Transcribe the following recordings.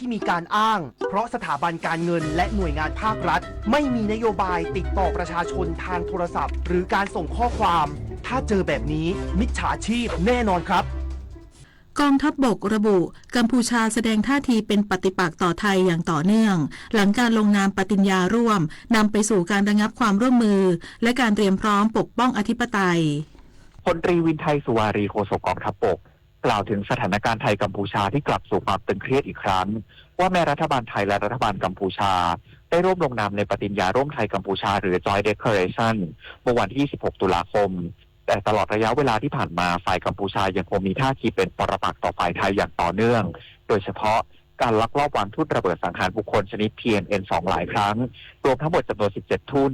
ที่มีการอ้าง เพราะสถาบันการเงินและหน่วยงานภาครัฐ ไม่มีนโยบายติดต่อประชาชนทางโทรศัพท์ หรือการส่งข้อความ ถ้าเจอแบบนี้ มิจฉาชีพแน่นอนครับ กองทัพบกระบุ กัมพูชาแสดงท่าทีเป็นปฏิปักษ์ต่อไทยอย่างต่อเนื่อง หลังการลงนามปฏิญญาร่วม นำไปสู่การระงับความร่วมมือ และการเตรียมพร้อมปกป้องอธิปไตย พลตรีวินไทย สุวารี โฆษกกองทัพบก กล่าวถึงสถานการณ์ไทยกัมพูชาที่กลับสู่ความตึงเครียดอีกครั้ง ว่าแม้รัฐบาลไทยและรัฐบาลกัมพูชา ได้ร่วมลงนามในปฏิญญาร่วมไทยกัมพูชา หรือ Joint Declaration เมื่อวันที่ ยี่สิบหก ตุลาคม แต่ตลอดระยะเวลาที่ผ่านมา ฝ่ายกัมพูชายังคงมีท่าทีเป็นปรปักษ์ต่อฝ่ายไทยอย่างต่อเนื่อง โดยเฉพาะการลักลอบวางทุ่นระเบิดสังหารบุคคลชนิด พีเอ็นเอ็นสอง หลายครั้ง รวมทั้งหมดจำนวน สิบเจ็ด ทุ่น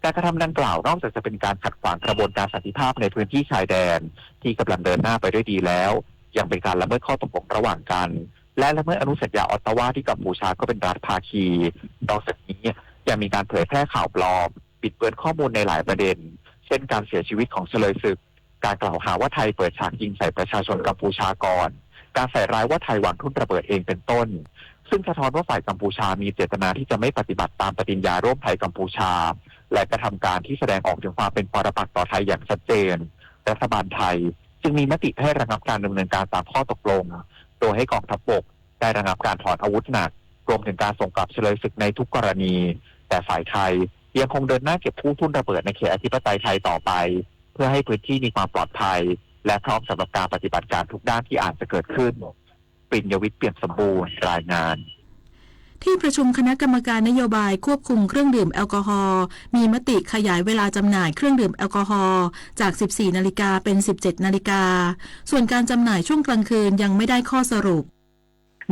การกระทำดังกล่าวนอกจากจะเป็นการขัดขวางกระบวนการสันติภาพในพื้นที่ชายแดนที่กำลังเดินหน้าไปด้วยดีแล้ว ยังเป็นการละเมิดข้อตกลงระหว่างกัน และละเมิดอนุสัญญาออตตาวาที่กัมพูชาก็เป็นรัฐภาคี นอกจากนี้ยังมีการเผยแพร่ข่าวปลอม บิดเบือนข้อมูลในหลายประเด็น เช่นการเสียชีวิตของเฉลยศึก การกล่าวหาว่าไทยเปิดฉากยิงใส่ประชาชนกัมพูชาก่อน การใส่ร้ายว่าไทยวางทุ่นระเบิดเองเป็นต้น ซึ่งสะท้อนว่าฝ่ายกัมพูชามีเจตนาที่จะไม่ปฏิบัติตามปฏิญญาร่วมไทยกัมพูชา และกระทำการที่แสดงออกถึงความเป็นปรปักษ์ต่อไทยอย่างชัดเจน รัฐบาลไทยจึงมีมติให้ระงับการดำเนินการตามข้อตกลง โดยให้กองทัพบกได้ระงับการถอนอาวุธหนัก รวมถึงการส่งกลับเฉลยศึกในทุกกรณี แต่ฝ่ายไทยยังคงเดินหน้าเก็บกู้ทุ่นระเบิดในเขตอธิปไตยไทยต่อไป เพื่อให้พื้นที่มีความปลอดภัย และพร้อมสำหรับการปฏิบัติการทุกด้านที่อาจจะเกิดขึ้น ปิญญวิทย์ เปี่ยมสมบูรณ์ รายงาน ที่ประชุมคณะกรรมการนโยบายควบคุมเครื่องดื่มแอลกอฮอล์ มีมติขยายเวลาจำหน่ายเครื่องดื่มแอลกอฮอล์จาก สิบสี่ นาฬิกา เป็น สิบเจ็ด นาฬิกา ส่วนการจำหน่ายช่วงกลางคืนยังไม่ได้ข้อสรุป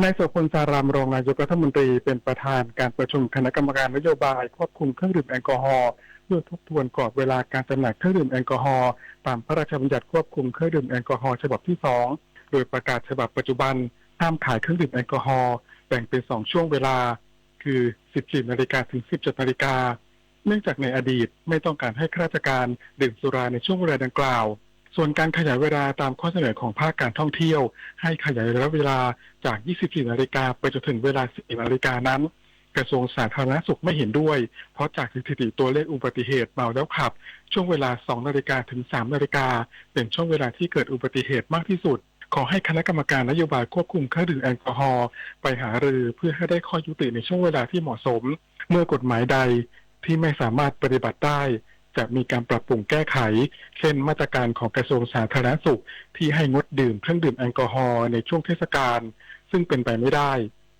นายโสพล สาราม รองนายกรัฐมนตรี เป็นประธานการประชุมคณะกรรมการนโยบายควบคุมเครื่องดื่มแอลกอฮอล์ เพื่อทบทวนกรอบเวลาการจำหน่ายเครื่องดื่มแอลกอฮอล์ตามพระราชบัญญัติควบคุมเครื่องดื่มแอลกอฮอล์ฉบับที่สอง โดยประกาศฉบับปัจจุบันห้ามขายเครื่องดื่มแอลกอฮอล์แบ่งเป็นสองช่วงเวลา คือ สิบสี่ นาฬิกา ถึง สิบเจ็ด นาฬิกา เนื่องจากในอดีตไม่ต้องการให้ข้าราชการดื่มสุราในช่วงเวลาดังกล่าว ส่วนการขยายเวลาตามข้อเสนอของภาคการท่องเที่ยว ให้ขยายระยะเวลาจาก ยี่สิบสี่ นาฬิกา ไปจนถึงเวลา สี่ นาฬิกานั้น กระทรวงสาธารณสุขไม่เห็นด้วย เพราะจากสถิติตัวเลขอุบัติเหตุเมาแล้วขับ ช่วงเวลา สอง นาฬิกา ถึง สาม นาฬิกา เป็นช่วงเวลาที่เกิดอุบัติเหตุมากที่สุด ขอให้คณะกรรมการนโยบายควบคุมเครื่องดื่มแอลกอฮอล์ไปหารือเพื่อให้ได้ข้อยุติในช่วงเวลาที่เหมาะสม เมื่อกฎหมายใดที่ไม่สามารถปฏิบัติได้ จะมีการปรับปรุงแก้ไข เช่นมาตรการของกระทรวงสาธารณสุขที่ให้งดดื่มเครื่องดื่มแอลกอฮอล์ในช่วงเทศกาล ซึ่งเป็นไปไม่ได้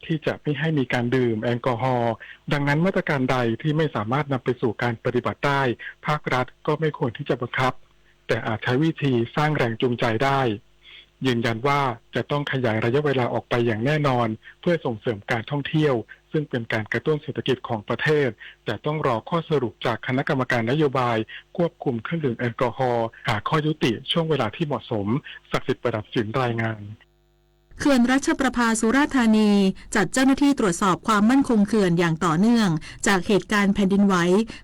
ที่จะไม่ให้มีการดื่มแอลกอฮอล์ ดังนั้นมาตรการใดที่ไม่สามารถนำไปสู่การปฏิบัติได้ ภาครัฐก็ไม่ควรที่จะบังคับ แต่อาจใช้วิธีสร้างแรงจูงใจได้ ยืนยันว่าจะต้องขยายระยะเวลาออกไปอย่างแน่นอน เพื่อส่งเสริมการท่องเที่ยว ซึ่งเป็นการกระตุ้นเศรษฐกิจของประเทศ แต่ต้องรอข้อสรุปจากคณะกรรมการนโยบายควบคุมเครื่องดื่มแอลกอฮอล์ หาข้อยุติช่วงเวลาที่เหมาะสม ศักดิ์สิทธิ์ ประดับศิลป์ รายงาน เขื่อนรัชประภาสุราษฎร์ธานี จัดเจ้าหน้าที่ตรวจสอบความมั่นคงเขื่อนอย่างต่อเนื่อง จากเหตุการณ์แผ่นดินไหว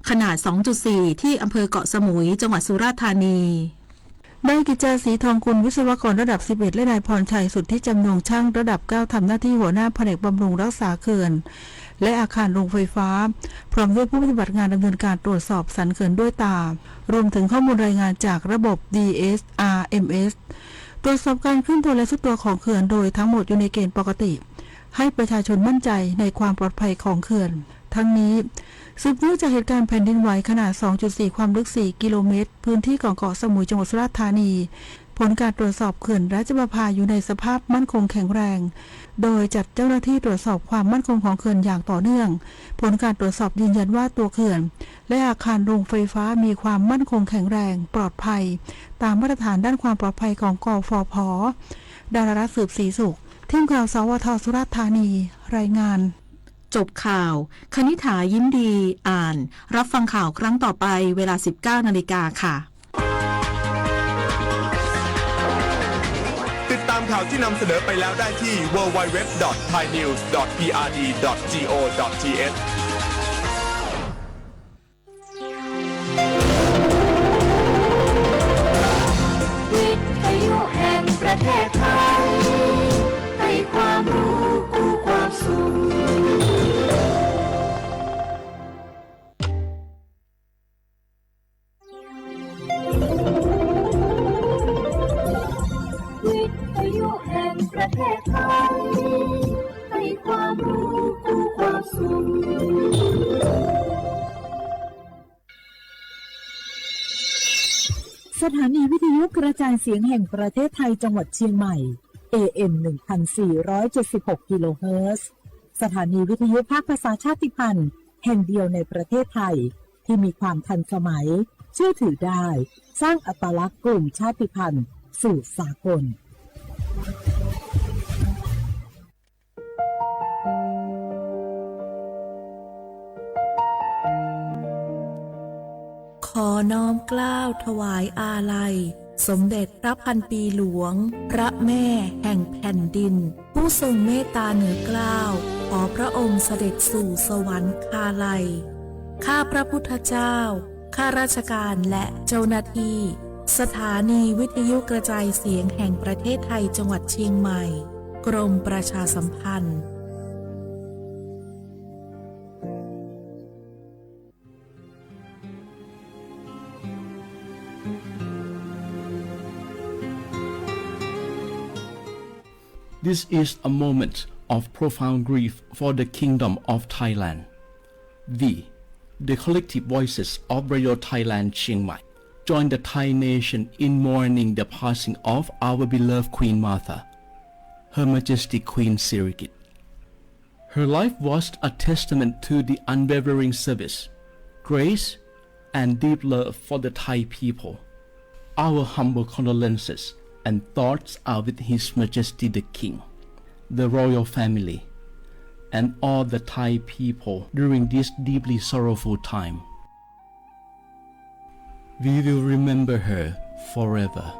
ขนาด สองจุดสี่ ที่อำเภอเกาะสมุย จังหวัดสุราษฎร์ธานี นายกิจจา ศรีทองกุล วิศวกรระดับ สิบเอ็ด และนายพรชัย สุทธิจำนง ช่างระดับ เก้า ทำหน้าที่หัวหน้าแผนกบำรุงรักษาเขื่อน และอาคารโรงไฟฟ้า พร้อมด้วยผู้ปฏิบัติงานดำเนินการตรวจสอบสันเขื่อนด้วยตา รวมถึงข้อมูลรายงานจากระบบ ดีเอสอาร์เอ็มเอส ตรวจสอบการเคลื่อนตัวและทรุดตัวของเขื่อน โดยทั้งหมดอยู่ในเกณฑ์ปกติ ให้ประชาชนมั่นใจในความปลอดภัยของเขื่อน ทั้งนี้ สืบเนื่องจากเหตุการณ์แผ่นดินไหวขนาด สองจุดสี่ ความลึก สี่ กิโลเมตร พื้นที่ของเกาะสมุย จังหวัดสุราษฎร์ธานี ผลการตรวจสอบเขื่อนรัชประภาอยู่ในสภาพมั่นคงแข็งแรง โดยจัดเจ้าหน้าที่ตรวจสอบความมั่นคงของเขื่อนอย่างต่อเนื่อง ผลการตรวจสอบยืนยันว่าตัวเขื่อน และอาคารโรงไฟฟ้ามีความมั่นคงแข็งแรง ปลอดภัย ตามมาตรฐานด้านความปลอดภัยของ กฟผ ดารารัตน์ สืบศรีสุข ทีมข่าว สวท สุราษฎร์ธานี รายงาน จบข่าว คณิษฐา ยิ้มดี อ่าน รับฟังข่าวครั้งต่อไป เวลา สิบเก้า นาฬิกาค่ะ ติดตามข่าวที่นำเสนอไปแล้วได้ที่ ดับเบิลยู ดับเบิลยู ดับเบิลยู ดอท ไทยนิวส์ ดอท พีอาร์ดี ดอท จี โอ ดอท ที เอช วิทยุแห่งประเทศไทย ให้ความรู้คู่ความสุข สถานีวิทยุกระจายเสียงแห่งประเทศไทยจังหวัดเชียงใหม่ เอ เอ็ม หนึ่งพันสี่ร้อยเจ็ดสิบหก กิโลเฮิรตซ์ สถานีวิทยุภาคภาษาชาติพันธุ์แห่งเดียวในประเทศไทย ที่มีความทันสมัย เชื่อถือได้ สร้างอัตลักษณ์กลุ่มชาติพันธุ์สู่สากล ขอน้อมเกล้าถวายอาลัย สมเด็จพระพันปีหลวง พระแม่แห่งแผ่นดิน ผู้ทรงเมตตาเหนือเกล้า ขอพระองค์เสด็จสู่สวรรคาลัย ข้าพระพุทธเจ้า ข้าราชการและเจ้าหน้าที่ สถานีวิทยุกระจายเสียงแห่งประเทศไทยจังหวัดเชียงใหม่ กรมประชาสัมพันธ์ This is a moment of profound grief for the Kingdom of Thailand. We, the collective voices of Radio Thailand Chiang Mai, join the Thai nation in mourning the passing of our beloved Queen Mother, Her Majesty Queen Sirikit. Her life was a testament to the unwavering service, grace, and deep love for the Thai people. Our humble condolences and thoughts are with His Majesty the King, the royal family, and all the Thai people during this deeply sorrowful time. We will remember her forever.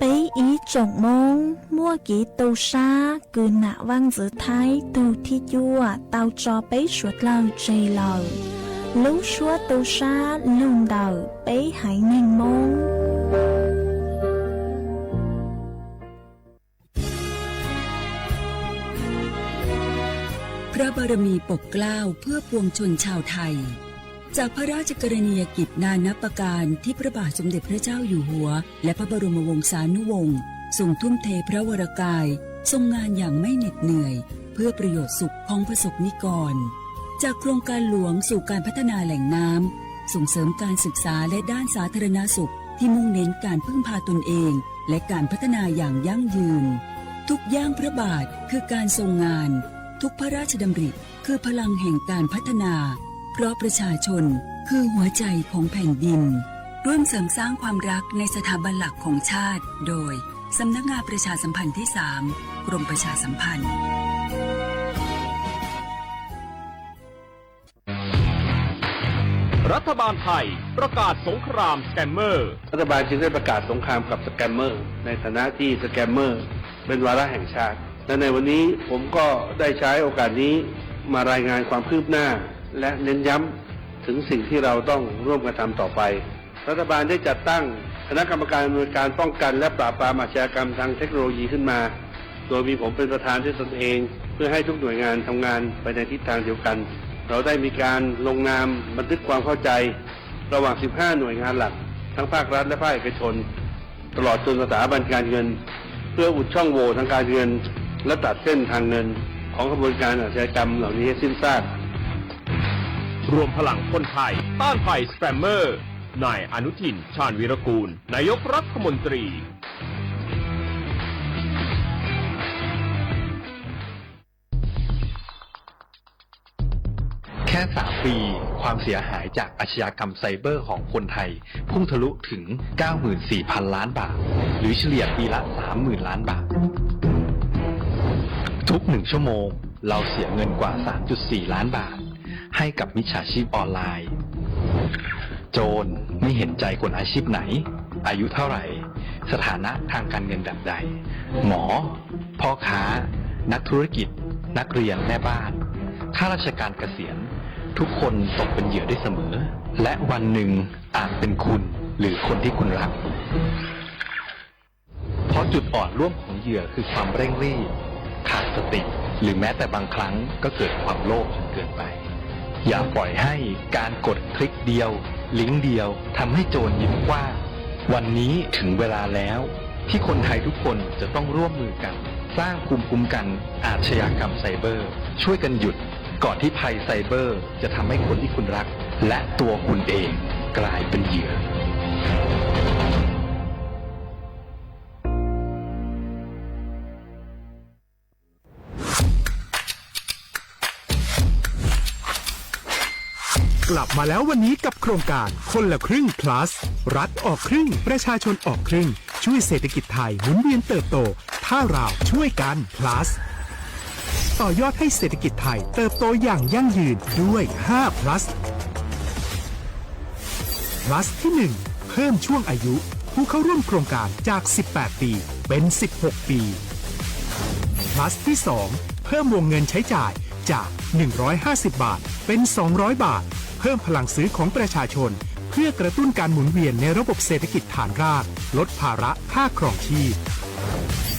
Peb ib tsoom Hmoob muaj kev tu sab kws nam Vaaj Ntxwv Thaib tug thib cuaj tau tso peb suav dlawg tseg lawm. Lub suab tu sab lug ntawm peb haiv neeg Hmoob. พระบารมีปกเกล้าเพื่อปวงชนชาวไทย จากพระราชกรณียกิจนานับประการที่พระบาทสมเด็จพระเจ้าอยู่หัว และพระบรมวงศานุวงศ์ทรงทุ่มเทพระวรกาย ทรงงานอย่างไม่เหน็ดเหนื่อย เพื่อประโยชน์สุขของประสบนิกร จากโครงการหลวงสู่การพัฒนาแหล่งน้ำ ส่งเสริมการศึกษาและด้านสาธารณสุขที่มุ่งเน้นการพึ่งพาตนเอง และการพัฒนาอย่างยั่งยืน ทุกย่างพระบาทคือการทรงงาน ทุกพระราชดำริคือพลังแห่งการพัฒนา เพราะประชาชนคือหัวใจของแผ่นดิน ร่วมเสริมสร้างความรักในสถาบันหลักของชาติ โดย สำนักงานประชาสัมพันธ์ที่สาม กรมประชาสัมพันธ์ รัฐบาลไทยประกาศสงครามสแกมเมอร์ รัฐบาลจึงได้ประกาศสงครามกับสแกมเมอร์ในฐานะที่สแกมเมอร์เป็นวาระแห่งชาติ และในวันนี้ผมก็ได้ใช้โอกาสนี้มารายงานความคืบหน้า และเน้นย้ำถึงสิ่งที่เราต้องร่วมกันทำต่อไป รัฐบาลได้จัดตั้งคณะกรรมการอำนวยการป้องกันและปราบปรามอาชญากรรมทางเทคโนโลยีขึ้นมา โดยมีผมเป็นประธานด้วยตนเอง เพื่อให้ทุกหน่วยงานทำงานไปในทิศทางเดียวกัน เราได้มีการลงนามบันทึกความเข้าใจ ระหว่าง สิบห้า หน่วยงานหลัก ทั้งภาครัฐและภาคเอกชน ตลอดจนสถาบันการเงิน เพื่ออุดช่องโหว่ทางการเงิน และตัดเส้นทางเงินของขบวนการอาชญากรรมเหล่านี้ให้สิ้นซาก รวมพลังคนไทยต้านภัยสแกมเมอร์ นายอนุทิน ชาญวีรกูล นายกรัฐมนตรี แค่ สาม ปี ความเสียหายจากอาชญากรรมไซเบอร์ของคนไทย พุ่งทะลุถึง เก้าหมื่นสี่พัน ล้านบาท หรือเฉลี่ยปีละ สามหมื่น ล้านบาท ทุกหนึ่งชั่วโมง เราเสียเงินกว่า สามจุดสี่ ล้านบาท ให้กับมิจฉาชีพออนไลน์ โจรไม่เห็นใจคนอาชีพไหน อายุเท่าไหร่ สถานะทางการเงินแบบใด หมอ พ่อค้า นักธุรกิจ นักเรียน แม่บ้าน ข้าราชการเกษียณ ทุกคนตกเป็นเหยื่อได้เสมอ และวันหนึ่งอาจเป็นคุณหรือคนที่คุณรัก เพราะจุดอ่อนร่วมของเหยื่อคือความเร่งรีบ ขาดสติ หรือแม้แต่บางครั้งก็เกิดความโลภจนเกินไป อย่าปล่อยให้การกดคลิกเดียว ลิงก์เดียวทำให้โจรยิ้มกว้าง วันนี้ถึงเวลาแล้วที่คนไทยทุกคนจะต้องร่วมมือกัน สร้างภูมิคุ้มกันอาชญากรรมไซเบอร์ ช่วยกันหยุดก่อนที่ภัยไซเบอร์จะทำให้คนที่คุณรัก และตัวคุณเองกลายเป็นเหยื่อ กลับมาแล้ววันนี้กับโครงการคนละครึ่ง plus รัฐออกครึ่ง ประชาชนออกครึ่ง ช่วยเศรษฐกิจไทยหมุนเวียนเติบโต ถ้าเราช่วยกัน plus ต่อยอดให้เศรษฐกิจไทยเติบโตอย่างยั่งยืนด้วย ห้า plus plus ที่ หนึ่ง เพิ่มช่วงอายุผู้เข้าร่วมโครงการจาก สิบแปด ปี เป็น สิบหก ปี plus ที่ สอง เพิ่มวงเงินใช้จ่ายจาก หนึ่งร้อยห้าสิบ บาท เป็น สองร้อย บาท เพิ่มพลังซื้อของประชาชน เพื่อกระตุ้นการหมุนเวียนในระบบเศรษฐกิจฐานราก ลดภาระค่าครองชีพ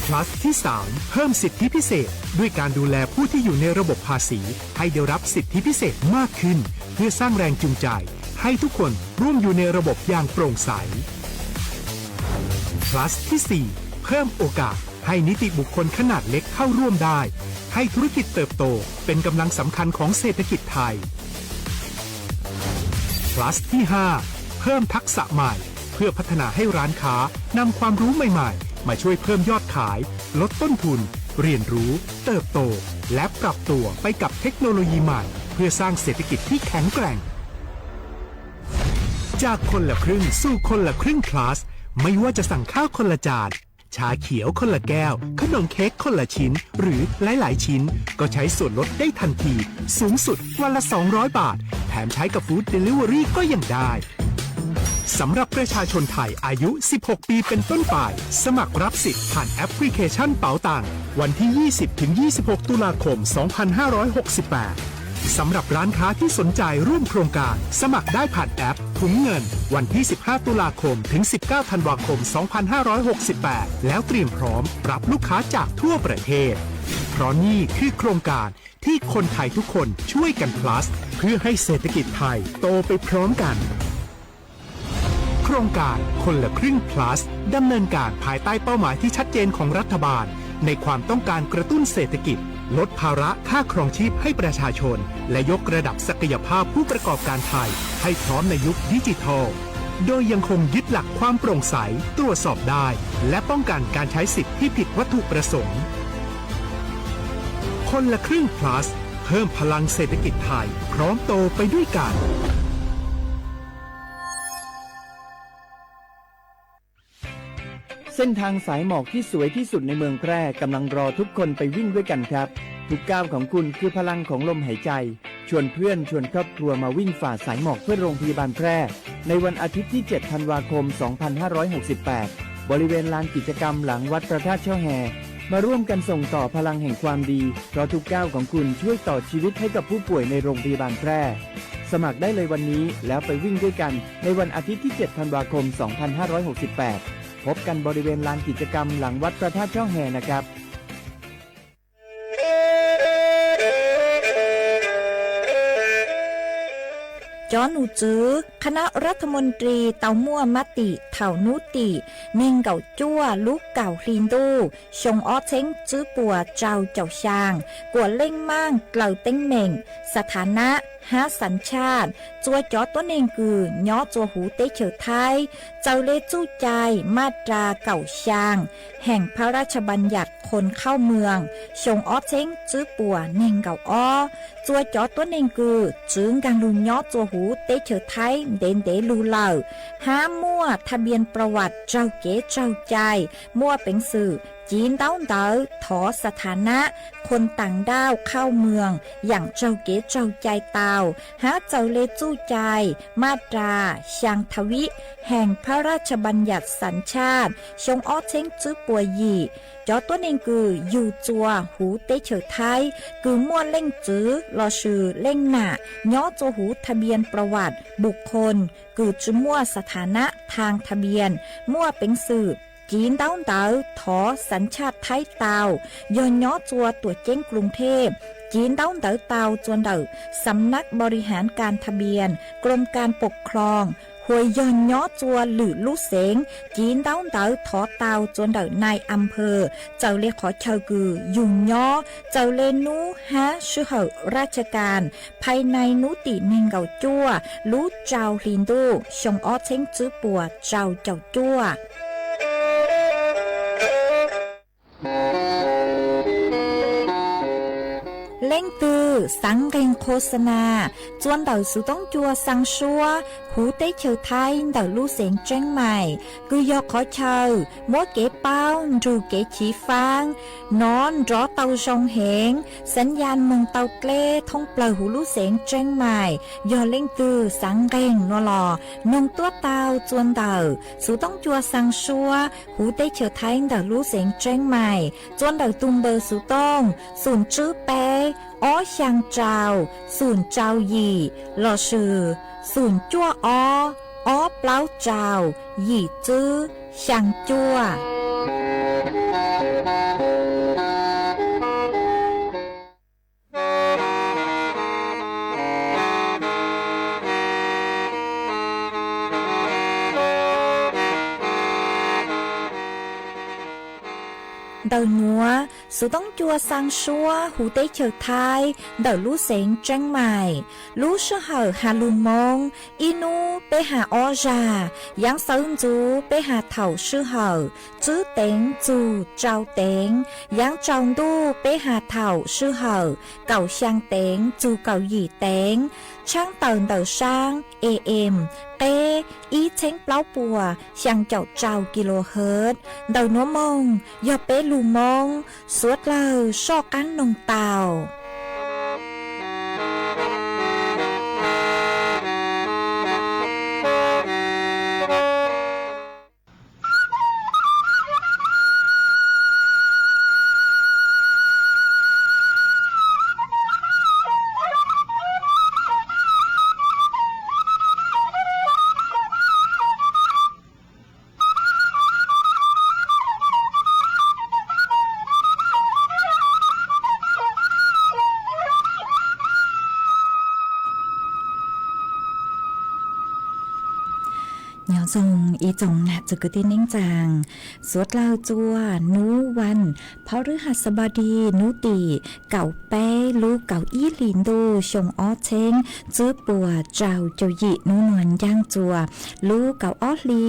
plus ที่ สาม เพิ่มสิทธิพิเศษ ด้วยการดูแลผู้ที่อยู่ในระบบภาษี ให้ได้รับสิทธิพิเศษมากขึ้น เพื่อสร้างแรงจูงใจ ให้ทุกคนร่วมอยู่ในระบบอย่างโปร่งใส plus ที่ สี่ เพิ่มโอกาสให้นิติบุคคลขนาดเล็กเข้าร่วมได้ ให้ธุรกิจเติบโตเป็นกำลังสำคัญของเศรษฐกิจไทย plus ที่ ห้า เพิ่มทักษะใหม่ เพื่อพัฒนาให้ร้านค้านำความรู้ใหม่ๆ มาช่วยเพิ่มยอดขาย ลดต้นทุน เรียนรู้ เติบโต และปรับตัวไปกับเทคโนโลยีใหม่ เพื่อสร้างเศรษฐกิจที่แข็งแกร่ง จากคนละครึ่งสู่คนละครึ่ง plus ไม่ว่าจะสั่งข้าวคนละจาน ชาเขียวคนละแก้ว ขนมเค้กคนละชิ้น หรือหลายๆ ชิ้น ก็ใช้ส่วนลดได้ทันที สูงสุดวันละ สองร้อย บาท แถมใช้กับ Food Delivery ก็ยังได้ สำหรับประชาชนไทยอายุ สิบหก ปีเป็นต้นไป สมัครรับสิทธิ์ผ่านแอปพลิเคชันเป๋าตัง วันที่ ยี่สิบ ถึง ยี่สิบหก ตุลาคม สองพันห้าร้อยหกสิบแปด สำหรับร้านค้าที่สนใจร่วมโครงการ สมัครได้ผ่านแอปถุงเงิน วันที่ สิบห้า ตุลาคม ถึง สิบเก้า ธันวาคม สองพันห้าร้อยหกสิบแปด แล้วเตรียมพร้อมรับลูกค้าจากทั่วประเทศ เพราะนี่คือโครงการที่คนไทยทุกคนช่วยกัน plus เพื่อให้เศรษฐกิจไทยโตไปพร้อมกัน โครงการคนละครึ่ง plus ดำเนินการภายใต้เป้าหมายที่ชัดเจนของรัฐบาล ในความต้องการกระตุ้นเศรษฐกิจ ลดภาระค่าครองชีพให้ประชาชน และยกระดับศักยภาพผู้ประกอบการไทย ให้พร้อมในยุคดิจิทัล โดยยังคงยึดหลักความโปร่งใส ตรวจสอบได้ และป้องกันการใช้สิทธิ์ที่ผิดวัตถุประสงค์ คนละครึ่ง plus เพิ่มพลังเศรษฐกิจไทย พร้อมโตไปด้วยกัน เส้นทางสายหมอกที่สวยที่สุดในเมืองแพร่กำลังรอทุกคนไปวิ่งด้วยกันครับ ทุกก้าวของคุณคือพลังของลมหายใจ ชวนเพื่อนชวนครอบครัวมาวิ่งฝ่าสายหมอกเพื่อโรงพยาบาลแพร่ ในวันอาทิตย์ที่ เจ็ด ธันวาคม สองพันห้าร้อยหกสิบแปด บริเวณลานกิจกรรมหลังวัดพระธาตุช่อแฮ มาร่วมกันส่งต่อพลังแห่งความดี เพราะทุกก้าวของคุณช่วยต่อชีวิตให้กับผู้ป่วยในโรงพยาบาลแพร่ สมัครได้เลยวันนี้แล้วไปวิ่งด้วยกัน ในวันอาทิตย์ที่ เจ็ด ธันวาคม สองพันห้าร้อยหกสิบแปด พบกันบริเวณลานกิจกรรมหลังวัดพระธาตุช่อแฮนะครับ Cov num txwv คณะรัฐมนตรี tau muaj mab tim thaum hnub tim nees nkaum cuaj lub kaum hli ntuj xyoo ob txheeb tswb puas rau caum xyaa, kuam leej maaj dlaws teeb meem, สถานะ hab สัญชาติ txua cov tuab neeg kws nyob txua huv teb chaws Thaib, txawm le txuj cai maj ras kaum xyaa แห่งพระราชบัญญัติคนเข้าเมือง xyoo ob txheeb tswb puas nees nkaum ob, txua cov tuab neeg kws txwv nkaag lug nyob txua huv teb chaws Thaib ntev ntev lug lawm, hab muaj ทะเบียนประวัติ raug kev raug cai, muaj peev xwm civ ntaub ntawv thov สถานะ คนต่างด้าวเข้าเมือง yaam raug kev raug cai tau, hab txawm le txuj cai maj ras xyaa ทวี แห่งพระราชบัญญัติสัญชาติ xyoo ob txheeb tswb puas yim, cov tuab neeg kws yug txua huv teb chaws Thaib kws muaj leej txwv lossis leej nam nyob txua huv ทะเบียนประวัติ บุคคล kws tsi muaj สถานะ ทางทะเบียน, muaj peev xwm civ ntaub ntawv thov สัญชาติ Thaib tau, yog nyob txua tuam ceeb กรุงเทพ civ ntaub ntawv tau txua ntawm สำนักบริหารการทะเบียน กรมการปกครอง hua yog nyob txua lwm lub xeev, civ ntaub ntawv thov tau txua ntawm nai am phawj, txawm le qhov chaw kws yug nyob, txawm le nub hab sij hawm raj tsha kas, phais nai nub tim neeg nkaum cuaj lub rau hli ntuj xyoo ob txheeb tswb puas rau caum cuaj. Leej twg xaav nqeeg qho xa nas txua ntawm xuv toob cua xaa suab huv teb chaws Thaib ntawm lub xeev Tseeb Mais, kws yog qhov chaw muab kev paub nrug kev chiv faab, nov nrov tau zoo heev, xaav yaj moog tau dleb thoob plawg huv lub xeev Tseeb Mais. Yog leej twg xaav nqeeg nuav los noog tuab tau txua ntawm xuv toob cua xaa suab huv teb chaws Thaib ntawm lub xeev Tseeb Mais txua ntawm tug npawb xuv tooj xoom tswb peb ob xyaa rau xoom rau yim lossis xoom cuaj ob ob plaub rau yim tswb xyaa cuaj. Ntawm nuav, xuv toob cua xaa suab huv teb chaws Thaib ntawm lub xeev Tseeb Mais. Lub sij hawm has lug Moob, ib nub peb has ob zag, yaav xawv ntxuv peb has thaum sij hawm tswb teev txug rau teev, yaav tsaus ntuj peb has thaum sij hawm kaum xyaa teev txug kaum yim teev, tshaab tawm ntawm saab AM qeb ib txheeb plaub puas xyaa caum rau kilohertz. Ntawm nuav moog yog peb lug Moob, suav dlawg soj qaab noog tau. Nyob zoo ib tsoom nam txwv kwv tij neej tsaa, suav dlawg txua nub vas, phau rwb has xab npau di nub tim kaum peb lub kaum ib hlis ntuj xyoo ob txheeb tswb puas rau caum yim, nub nuav ncaaj txua lub kaum ob hli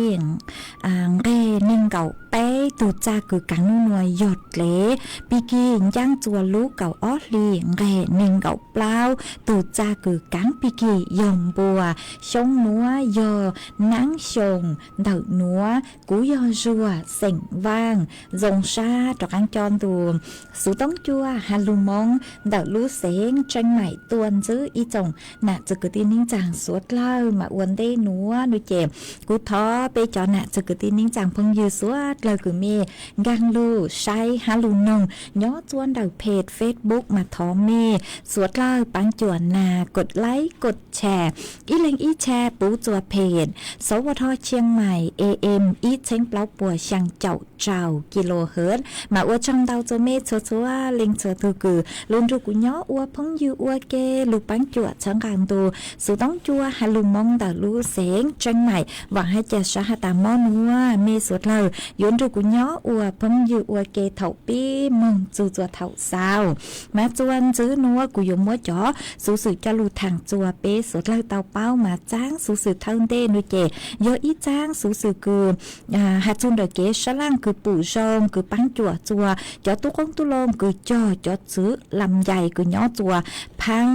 nqeg neeg nkaum peb. Tug txaj kws kaav nub nuav yog dlev Pig Kig, ncaaj txua lub kaum ob hli nqeg neeg nkaum plaub. Tug txaj kws kaav Pig Kig yog npua, xyoo nuav yog naab xyoo. Ntawm nuav kuv yog Zuag xeem Vaaj, zoo sab rov qaab coj ntu xuv toob cua has lug Moob ntawm lub xeev Tseeb Mais tuaj ntxiv. Ib tsoom nam txwv kwv tij neej tsaa suav dlawg mas ua ntej nuav nuav ces kuv thov peb cov nam txwv kwv tij neej tsaa phooj ywg suav dlawg kws mej nkaag lug saib has lug noog nyob txua ntawm peg Facebook mas thov mej suav dlawg paab cuam nas kod like kod share, ib leeg ib share puv txua peg Sawv Ua Thoj Chiang Mai AM ib txheeb plaub puas xyaa caum rau kilohertz. Mas ua tsaug ntau txua mej txhua txhua leej txhua tug kws lug nrug kuv nyob ua phooj ywg ua ke, lug paab cuam txhawb nqaa ntu xuv toob cua has lug Moob ntawm lub xeev Tseeb Mais. Vaam hab ca sab has tas mob nuav mej suav dlawg yuav nrug kuv nyob ua phooj ywg ua ke thaum pib moog txug txua thaum xaus. Mas txua ntxiv nuav kuv yuav muab cov xuv xwm coj lug thaam txua peb suav dlawg tau paub. Mas txaab xuv xwm thawj ntej nuav ces yog ib txaab xuv xwm kws has txug ntawm kev sab laaj kws pum zoo kws paab cuam txua cov tub qoob tub loo kws cog cov txwv lam yais kws nyob txua phaab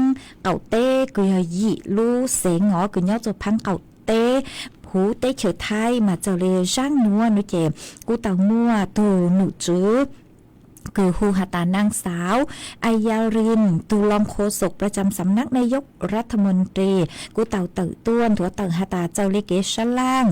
qaum teb kws yog yim lub xeev os, kws nyob txua phaab qaum teb huv teb chaws Thaib. Mas txawm le zaaj nuav nuav ces kuv tau muaj tug nom tswv kws hu has tas Naaj Xaav Aya Rin, tug รองโฆษกประจำสำนักนายกรัฐมนตรี, kuv tau tawm tuaj nthuav tawm has tas txawm le kev sab laaj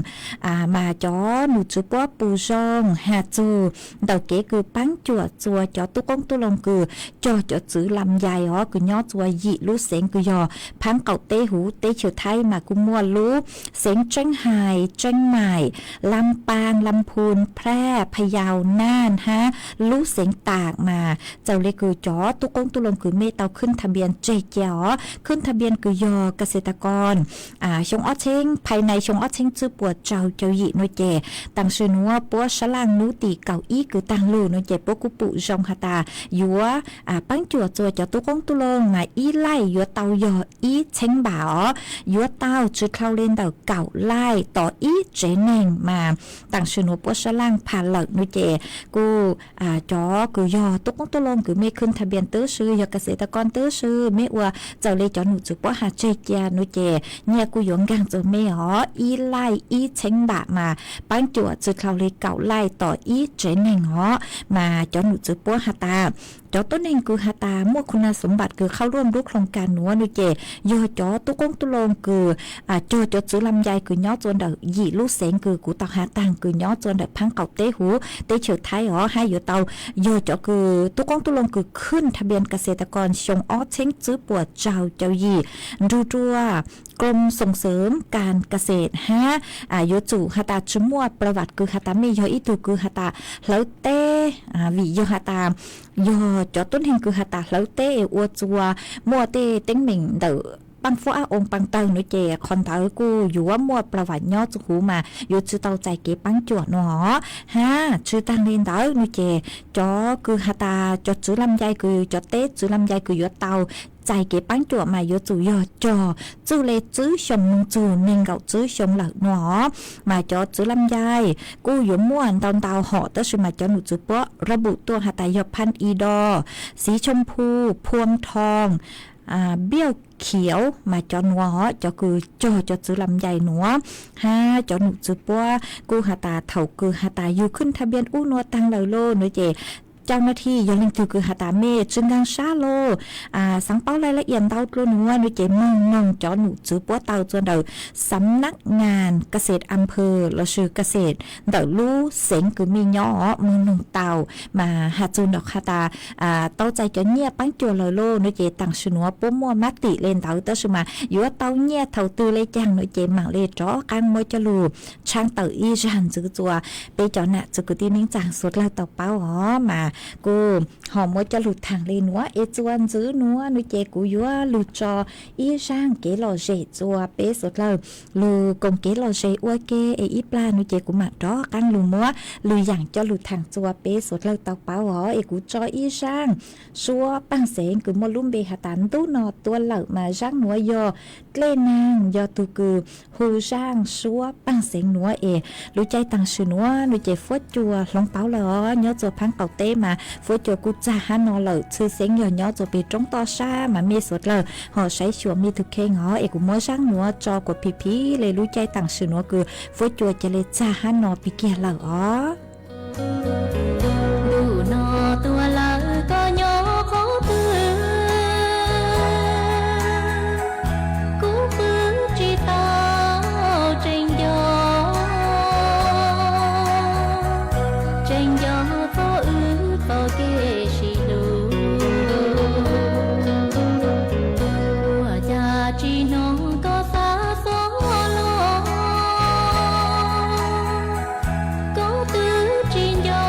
mas cov nom tswv puab pum zoo has txug ntawm kev kws paab cuam txua cov tub qoob tub loo kws cog cov txwv lam yais os, kws nyob txua yim lub xeev kws yog phaab qaum teb huv teb chaws Thaib. Mas kuj muaj lub xeev Tseeb Hais, Tseeb Mais, Lam Paas, Lam Phun, Phraj, Pha Yau, Naj hab lub xeev tas mas txawm li kws cov tub qoob tub loo kws mej tau khwb thaj npias tseg cia os, khwb thaj npias kws yog kas xes tas kos xyoo ob txheeb phais nais xyoo ob txheeb tsib puas rau caum yim no ces tam sim nuav puab sab laj nub tim kaum ib kws taag lug no ces puab kuj pum zoo has tas yuav paab cuam txug cov tub qoob tub loo mas ib laij yuav tau yog ib txheeb npam os, yuav tau tsi dlhau le ntawm kaum laij tom ib tsev neeg mas tam sim nuav puab sab laj phaj lawm no ces kuj cov kws yog tub qoob tub loo kws mej khwb thaj npias tub si, yog kas xes tas kos tub si, mej ua txawm le cov num txwv puab has tseg cia no ces nyiaj kuj yuav nkaag txug mej os, ib laij ib txheeb npam mas paab cuam tsi dlhau le kaum laij tom ib tsev neeg os. Mas cov num txwv puab has tas cov tuab neeg kws has tas muaj khu na xov npam kws khau luaj nruab khloos kas nuav no ces yog cov tub qoob tub loo kws cog cov txwv lam ncai kws nyob txua ntawm yim lub xeev kws kuv tau has taag kws nyob txua ntawm phaab qaum teb huv teb chaws Thaib os, hab yuav tau yog cov kws tub qoob tub loo kws khwb thaj npias kas xes tas kos xyoo ob txheeb tsib puas rau caum yim nrug rua Krom Xoom Xeem Kas Kas Xes hab yuav tsum has tas tsi muaj pla vam kws has tas mej yog ib tug kws has tas hlawv teb, vim yog has tas yog cov tuab neeg kws has tas hlawv teb es ua txua muaj tej teeb meem ntawm paab fuab ab oo paab tawg no ces qhov ntawd kuj yuav muaj pla vam nyob txug huv mas yuav tsi tau txais kev paab cuam no hab tsi taag le ntawd no ces cov kws has tas cov txwv lam ncai kws cov teb txwv lam ncai kws yuav tau txais kev paab cuam mas yuav tsum yog cog txuj le tsib xyoo moog txug neeg nkaum tsib xyoo lawm no mas cov txwv lam ncai kuj yuav muaj ntau ntau hom tab sis mas cov num txwv puab rab npum tuaj has tas yog Phaj I Do, Xiv Choo Phu, Phuam Thoo, Npiauj Khiav mas cov nuav os cov kws cog cov txwv lam ncai nuav hab cov num txwv puab kuj has tas thaum kws has tas yug khwb thaj npias ub nuav taag lawm lauj no ces cau na thi yog leej twg kws has tas mej tsi nkaag sab lauj, xaav paub laij lab iam ntau dlua nuav no ces moog noog cov num txwv puab tau txua ntawm Xav Nab Ngas Kas Xes Am Phas lossis Kas Xes ntawm lub xeev kws mej nyob moog noog tau mas has txug ntawm has tas tau txais cov nyiaj paab cuam lawm lauj no ces tam sim nuav puab muaj mab tim le ntawd tab sis mas yuav tau nyiaj thaum twg le caag no ces maam le rov qaab muab coj lug tshaab tawm ib zag ntxiv txua peb cov nam txiv kwv tij neej tsaa suav dlawg tau paub os mas kuj ho muab coj lug thaam le nuav es txua ntxiv nuav no ces kuv yuav lug tso ib zaaj kev lom zem txua peb suav dlawg lug koom kev lom zem ua ke es ib plag no ces kuv maam rov qaab lug muab lug yaam coj lug thaam txua peb suav dlawg tau paub os es kuv tso ib zaaj suab paaj xeev kws muaj lub npe has tas ntub no tua lawm mas zaaj nuav yog dlej naag yog tug kws hu zaaj suab paaj xeev nuav es lub caij taam sim nuav no ces fuab cua hloov pauv lawm os nyob txua phaab qaum teb mas fuab cua kuj txag hab no lawm txhwj xeeb yog nyob txua peg roob toj sab mas mej suav dlawg ho saib xyuas mej tug kheej os es kuv muab zaaj nuav tso kuas phim phim le lub caij taam sim nuav kws fuab cua ca le txag hab no pig kiag lawm os. Ntuj no tua lawm koj nyob qhov twg, kuv qw tsis tau tseem nco, tseem nco txoj wb txoj kev sib hlub. Ua cas tsis hnov koj xav xob los, koj twb tsis nco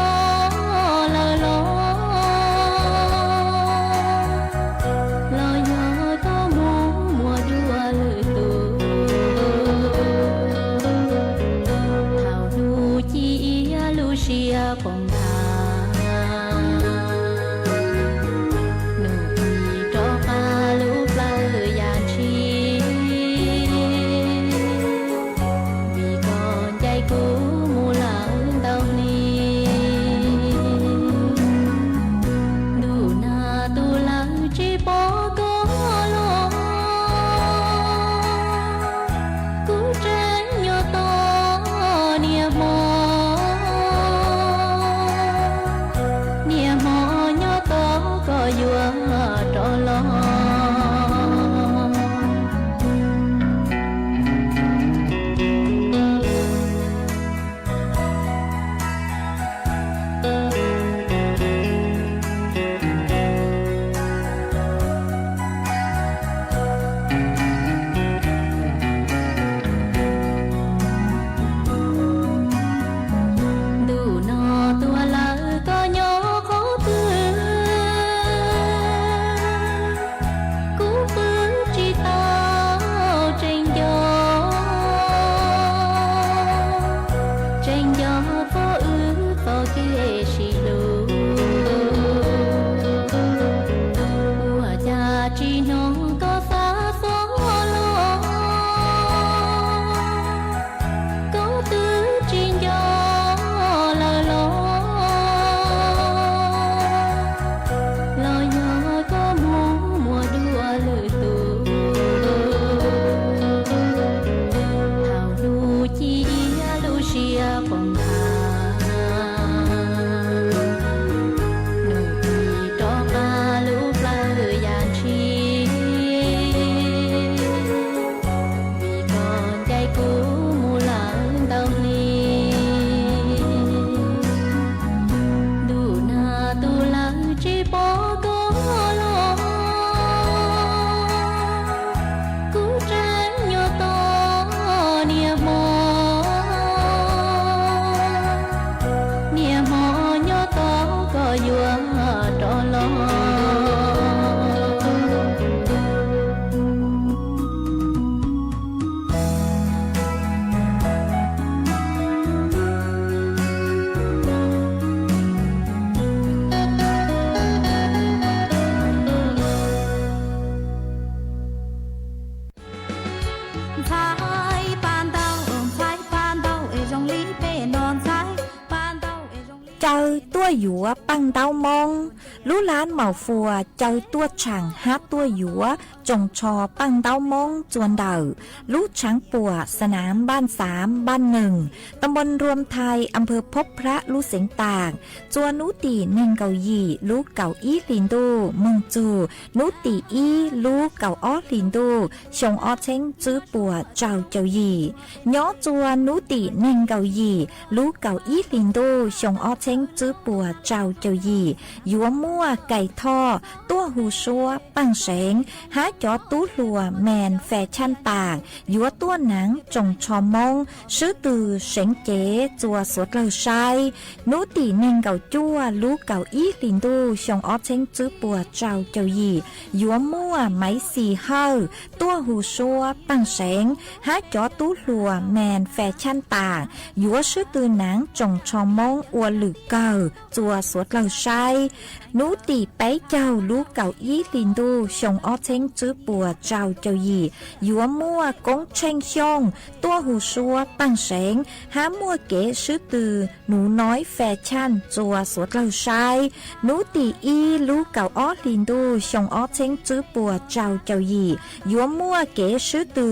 Caw tuaj yuav paj ntaub Moob. Lub lab Maus Fuas caw tuaj tshaam hab tuaj yuav tsoos tsho paj ntaub Moob txua ntawm lub tshaav puam Sa Nav Npaj Xaav Npaj Nees, ta npoo Nruam Thais, am phawv Phob Phrab lub xeev Taam, txua nub tim neeg nkaum yim lub kaum ib hli ntuj moog txug nub tim ib lub kaum ob hli ntuj xyoo ob txheeb tswb puas rau caum yim. Nyob txua nub tim neeg nkaum yim lub kaum ib hli ntuj xyoo ob txheeb tswb puas rau caum yim yuav muaj Kais Thoj tuaj hu suab Paaj Seev hab cov tub hluas Mens Fes Chaj Taam yuav tuaj naav tsoos tsho Moob swb tw seev cev txua suav dlawg saib. Nub tim neeg nkaum cuaj lub kaum ib hli ntuj xyoo ob txheeb tswb puas rau caum yim yuav muaj Maiv Xis Hawj tuaj hu suab Paaj Seev hab cov tub hluas Mens Fes Chaj Taam yuav swb tw naav tsoos tsho Moob ua lwm kawg txua suav dlawg saib. Nub tim peb caug lub kaum ib hli ntuj xyoo ob txheeb tswb puas rau caum yim yuav muaj Koob Tsheej Xyooj tuaj hu suab Paaj Seev hab muaj kev swb tw Nuv Noib Fes Chaj txua suav dlawg saib. Nub tim ib lub kaum ob hli ntuj xyoo ob txheeb tswb puas rau caum yim yuav muaj kev swb tw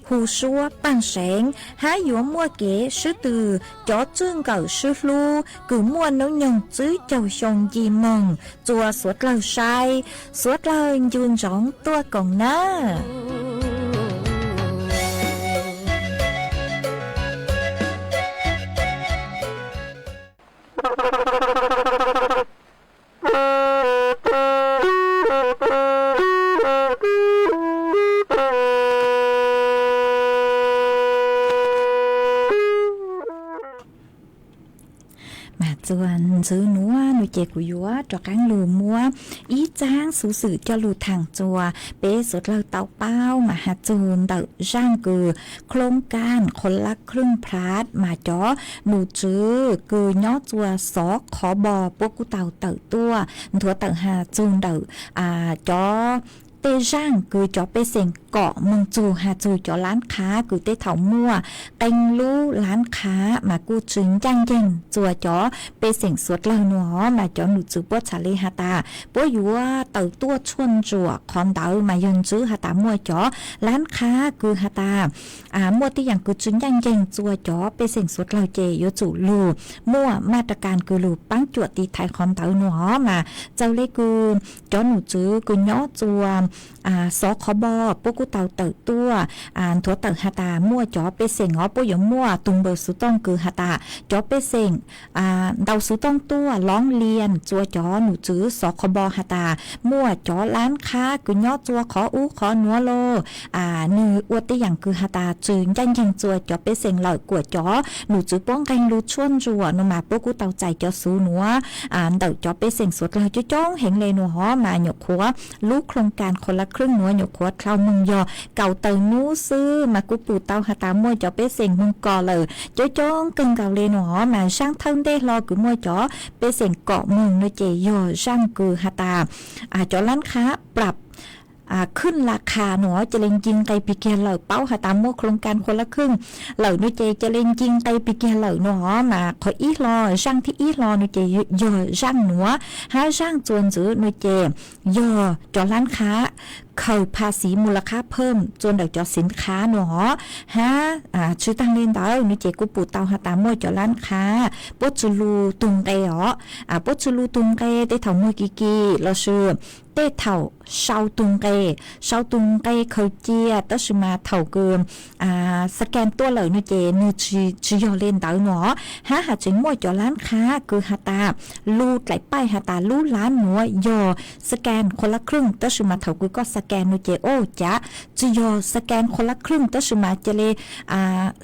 hu suab Paaj Seev hab yuav muaj kev swb tw cov tswj nkawm swb hlub kws muaj noob nyoog tswb caug xyoo nce moog txua suav dlawg saib. Suav dlawg ncu ntsoov tuaj koom nawb. Mas txuas ntxiv nuav nua ces kuv yuav rov qaab lug muab ib tsaab xuv xwm coj lug thaam txuas peb suav dlawg tau paub mas has txug ntawm zaaj kws khloov kaaj Qhuas Laj Khwj Phaj mas cov num tswv kws nyob txuas xov qhov bo puab kuj tau tawm tuaj nthuav tawm has txug ntawm cov tej zaaj kws cov pej xeem kom moog txug has txug cov lab qhab kws tej thaum muaj qee lub lab qhab mas kuj tsi ncaaj nceeg txua cov pej xeem suav dlawg nua mas cov num tswv puab txhad le has tas puab yuav tawm tuaj tshuaj ntsuam qhov ntawd mas yog ntswb has tas muaj cov lab qhab kws has tas muaj tej yaam kws tsi ncaaj nceeg txua cov pej xeem suav dlawg ces yuav tsum lug muaj maj ra kas kws lug paab cuam tiv thaiv qhov ntawd nua mas txawm le kws cov num tswv kws nyob txua xov qhov bo puab kuj tau tawm tuaj nthuav tawm has tas muaj cov pej xeem os puab yuav muaj tug npawb xuv tooj kws has tas cov pej xeem ntau xuv tooj tuaj lov lias txua cov num tswv xov qhov bo has tas muaj cov lab qhab kws nyob txua qhov ub qhov nuav los nwg ua tej yaam kws has tas tsi ncaaj nceeg txua cov pej xeem lawm kuas cov num tswv puab nqeeg lug tshuaj ntsuam nua mas puab kuj tau txais cov xuv nuav ntawm cov pej xeem suav dlawg coob coob heev le nua hov mas nyuam qhuav lub khloov kaaj Qhuas Laj Khwj nuav nyuam qhuav dlhau moog yog kaum tawm nub xwb mas kuj pum tau has tas muaj cov pej xeem moog kos lawm coob coob kawg nkaus le nua hov mas zaaj thawj ntej hlo kws muaj cov pej xeem kom moog nua ces yog zaaj kws has tas cov lab qhab plab khwj la qha nua cia le nci nqe pig kiag lawm paub has tas muaj khloov kaaj Qhuas Laj Khwj lawm nua ces cia le nci nqe pig kiag lawm nua hov mas qhov ib hlo zaaj thib ib hlo nua ces yog zaaj nuav hab zaaj txuas ntxiv nua ces yog cov lab qhab khaws pha xiv mu la qhab phawm txua ntawm cov xiv qhab nua hov hab tsi taag le ntawd nua ces kuj pum tau has tas muaj cov lab qhab puab tsi lug tug nqe os puab tsi lug tug nqe tej thaum muag kis kis lossis tej thaum sau tug nqe sau tug nqe khaws cia tab sis mas thaum kws scan tuaj lawm nua ces nwg tsi yog le ntawd nua hab has tseem muaj cov lab qhab kws has tas lug dlaim paij has tas lub lab nuav yog scan Qhuas Laj Khwj tab sis mas thaum kws koj scan nua ces o cav tsi yog scan Qhuas Laj Khwj tab sis mas cia le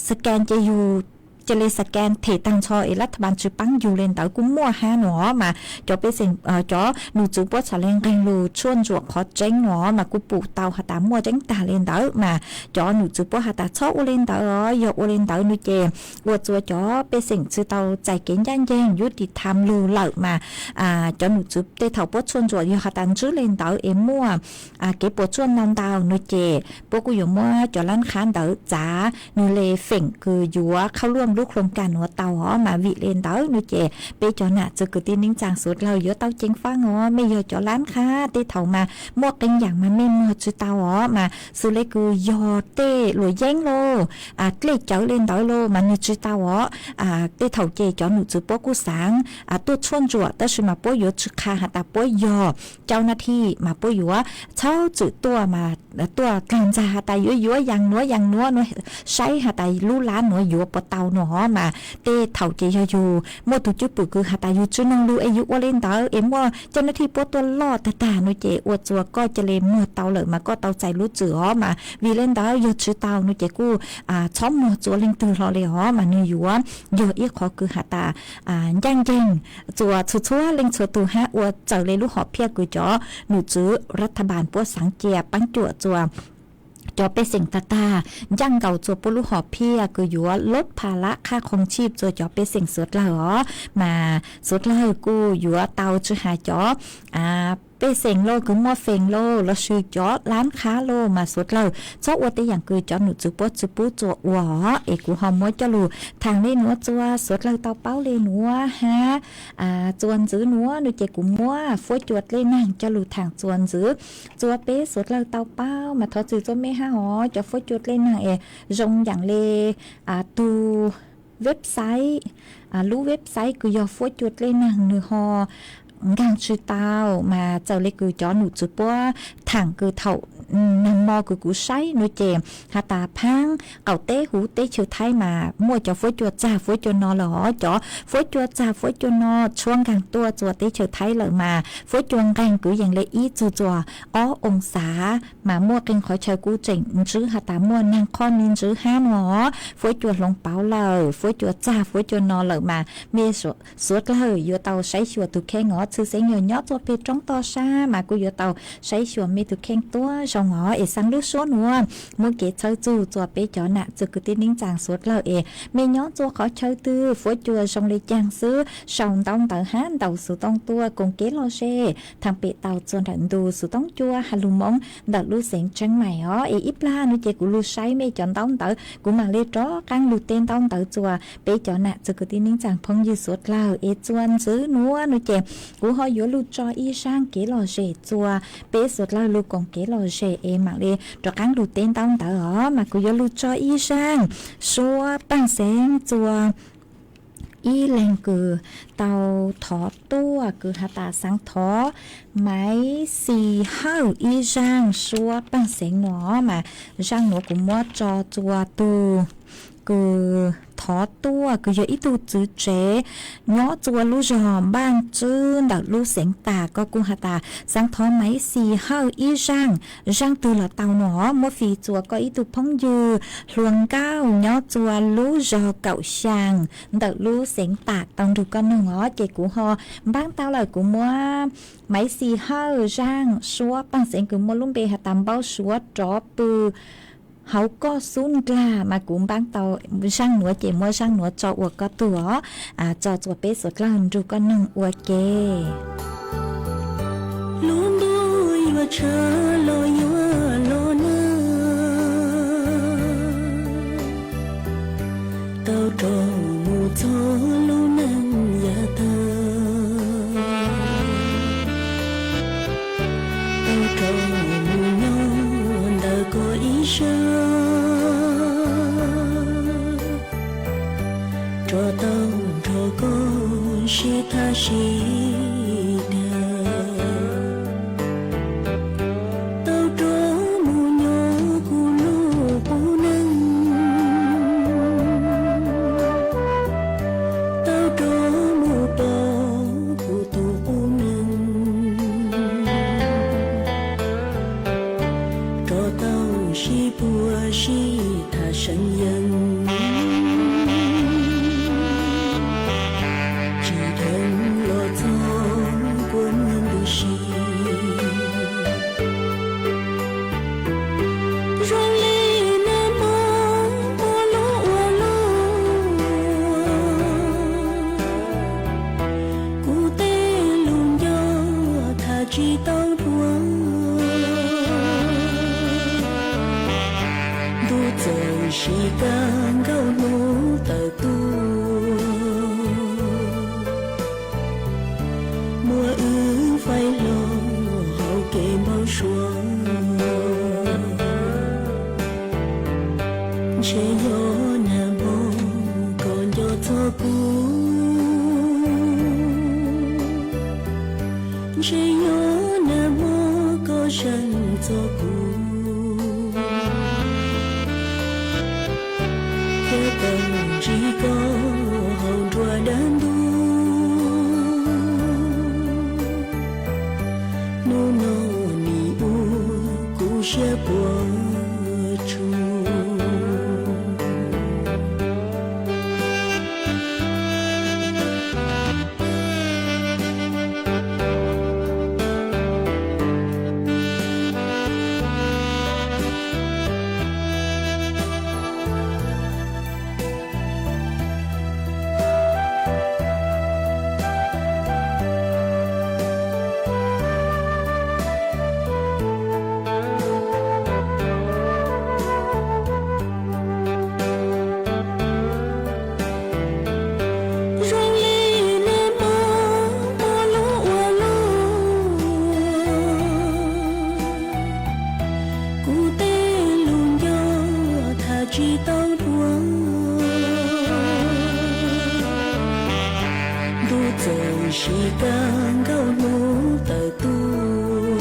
scan ces yug cia le scan them taag nrho es lab thaj npaas tsi paab yug le ntawd kuj muaj hab nua mas cov pej xeem cov num tswv puab txhad le nqeeg lug tshuaj ntsuam qhov tseeb nua mas kuj pum tau has tas muaj tseeb taag le ntawd mas cov num tswv puab has tas txhob ua le ntawd os yog ua le ntawd nua ces ua txua cov pej xeem tsi tau txais kev ncaaj nceeg yub tiv tham lug lawm mas cov num tswv tej thaum puab tshuaj ntsuam yog has tas ntswb le ntawd es muaj kev puas tsuaj ntau ntau nua ces puab kuj yuav muab cov lab qhab ntawd txav nwg le feem kws yuav qhauj luaj lub khloos kas nuav tau os. Mas vim le ntawd no ces peb cov nam txwv kwv tij neej tsaa suav dlawg yuav tau ceev faab os. Mej yog cov lab qhab tej thaum mas muaj qee yaam mas mej muag tsi tau os. Mas xws le kws yog tej luam yeeb lauj, dlej cawv le ntawd lauj mas nwg tsi tau os. Tej thaum ces cov num txwv puab kuj xaav tuaj tshuaj ntsuam tab sis mas puab yuav tsi qha has tas puab yog cau na thi mas puab yuav txhawb txwm tuaj mas tuaj dlaag ntxag has tas yuav yuav yaam nuav yaam nuav, saib has tas lub lab nuav yuav puas tau no os. Mas tej thaum ces yog yug muaj tug cwj pwm kws has tas yug tsi noog lug es yug ua le ntawd es muaj cau na thi puab tuaj loj tag tag no ces ua txuas koj ca le muag tau lawm mas koj tau txais lub txwm os. Mas vim le ntawd yog tsi tau no ces kuj txhob muag txua leej twg hlo le os. Mas nwg yuav yog ib qhov kws has tas ncaaj nceeg txua txhua txhua leej txhua tug hab ua txawm le lub hom phiaj kws cov num txwv rav tha npaas puab xaav cia paab cuam txua cov pej xeem tag tag, ncaaj nkaus txua puab lub hom phiaj kws yuav lub pha lab qhaj qhoo tshij txua cov pej xeem suav dlawg os. Mas suav dlawg kuj yuav tau tsi has cov pej xeem lauj kws muaj feem lauj lossis cov lab qhab lauj mas suav dlawg txhob ua tej yaam kws cov num txwv puab tsi pub txua ua os. Es kuv ho muab coj lug thaam le nuav txua suav dlawg tau paub le nuav hab txua ntxwv nuav no ces kuv muab fuab cua dlej naag coj lug thaam txua ntxwv txua peb suav dlawg tau paub. Mas thov txim txua mej hab os, cov fuab cua dlej naag es zoo yaam le tug website, lub website kws yog fuab cua dlej naag nwg ho nkaag tsi tau. Mas txawm le kws cov num txwv puab thaam kws thaum nag mo kws kuv saib no ces has tas phaab qaum teb huv teb chaws Thaib mas muaj cov fuab cua txag fuab cua no lawm os. Cov fuab cua txag fuab cua no tshuab nkaag tuaj txua teb chaws Thaib lawm mas fuab cua nqeeg kwv yees le ib txug txua ob oo xav. Mas muaj qee qhov chaw kuj tseem ntsib has tas muaj naag qhoj me ntsib hab no os. Fuab cua hloov pauv lawm, fuab cua txag fuab cua no lawm mas mej suav dlawg yuav tau saib xyuas tug kheej os. Txhwj xeeb yog nyob txua peg roob toj sab mas kuj yuav tau saib xyuas mej tug kheej tuab zoo os. Es xaa lub suab nuav muab kev txhawb txug txua peb cov nam txwv kwv tij neej tsaa suav dlawg es mej nyob txua qhov chaw twg, fuab cua zoo le caag xwb, sau ntaub ntawv hab ntaus xuv tooj tuaj koom kev lom zem thaam pem tau txua nrawm ntu xuv tooj cua has lug Moob ntawm lub xeev Tseeb Mais os. Es ib plag no ces kuv lug saib mej cov ntaub ntawv kuv mam le rov qaab lug teb ntaub ntawv txua peb cov nam txwv kwv tij neej tsaa phooj ywg suav dlawg. Es txua ntxwv nuav no ces kuv ho yuav lug tso ib zaaj kev lom zem txua peb suav dlawg lug koom kev lom zem es mam le rov qaab lug teb ntaub ntawv os. Mas kuv yuav lug tso ib zaaj suab paaj xeev txua ib leeg kws tau thov tuaj kws has tas xaav thov Maiv Xis Hawj ib zaaj suab paaj xeev no. Mas zaaj nuav kuv muab tso txua tug kws thov tuaj kws yog ib tug txwv tsev nyob txua lub zog Npaaj Tswb ntawm lub xeev Tas. Koj kuj has tas xaav thov Maiv Xis Hawj ib zaaj, zaaj twg los tau no. Muab fij txua koj ib tug phooj ywg hluas nkauj nyob txua lub zog Kaum Xyaa ntawm lub xeev Tas tau nrug koj noog os. Ces kuv ho npaab tau lawm kuv muab Maiv Xis Hawj zaaj suab paaj xeev kws muaj lub npe has tas Npauj Suav rov pw hauv koj xub ndlag. Mas kuv npaab tau zaaj nuav ces muab zaaj nuav tso ua koj tug os, tso txua peb suav dlawg nrug koj noog ua ke. Lub ntuj yuav tshav los yuav los nag, tau rov mus txog lub neej yav tag, tau rov mus nyob ntawm koj ib sab, rov tau nrog koj sib tham sib dag, tau rov mus nyob kuv lub qub neej, tau rov mus pom kuv tus qub neej, rov tau sib puag sib tham seev yees, tsis dheev los txog kua muag ntws si. Zoo li nag hmo ua lub ua luaj, kuv tej lus nco tham tsis tau dhuav. Ntuj txawm sis kab nkaus hnub tawm tuaj, Ntshe yog nag hmo koj nco txog kuv, ntshe yog nag hmo koj zeem txog kuv, thiab tawm ntsib koj hauv nruab dab ntub. Hnub no nim ua kuv siab puas tsuaj. Zoo li nag hmo muaj lub ua luaj, kuv tej lus nco tham tsis tau dua. Ntuj txawm siv kab nkaus hnub tawm tuaj,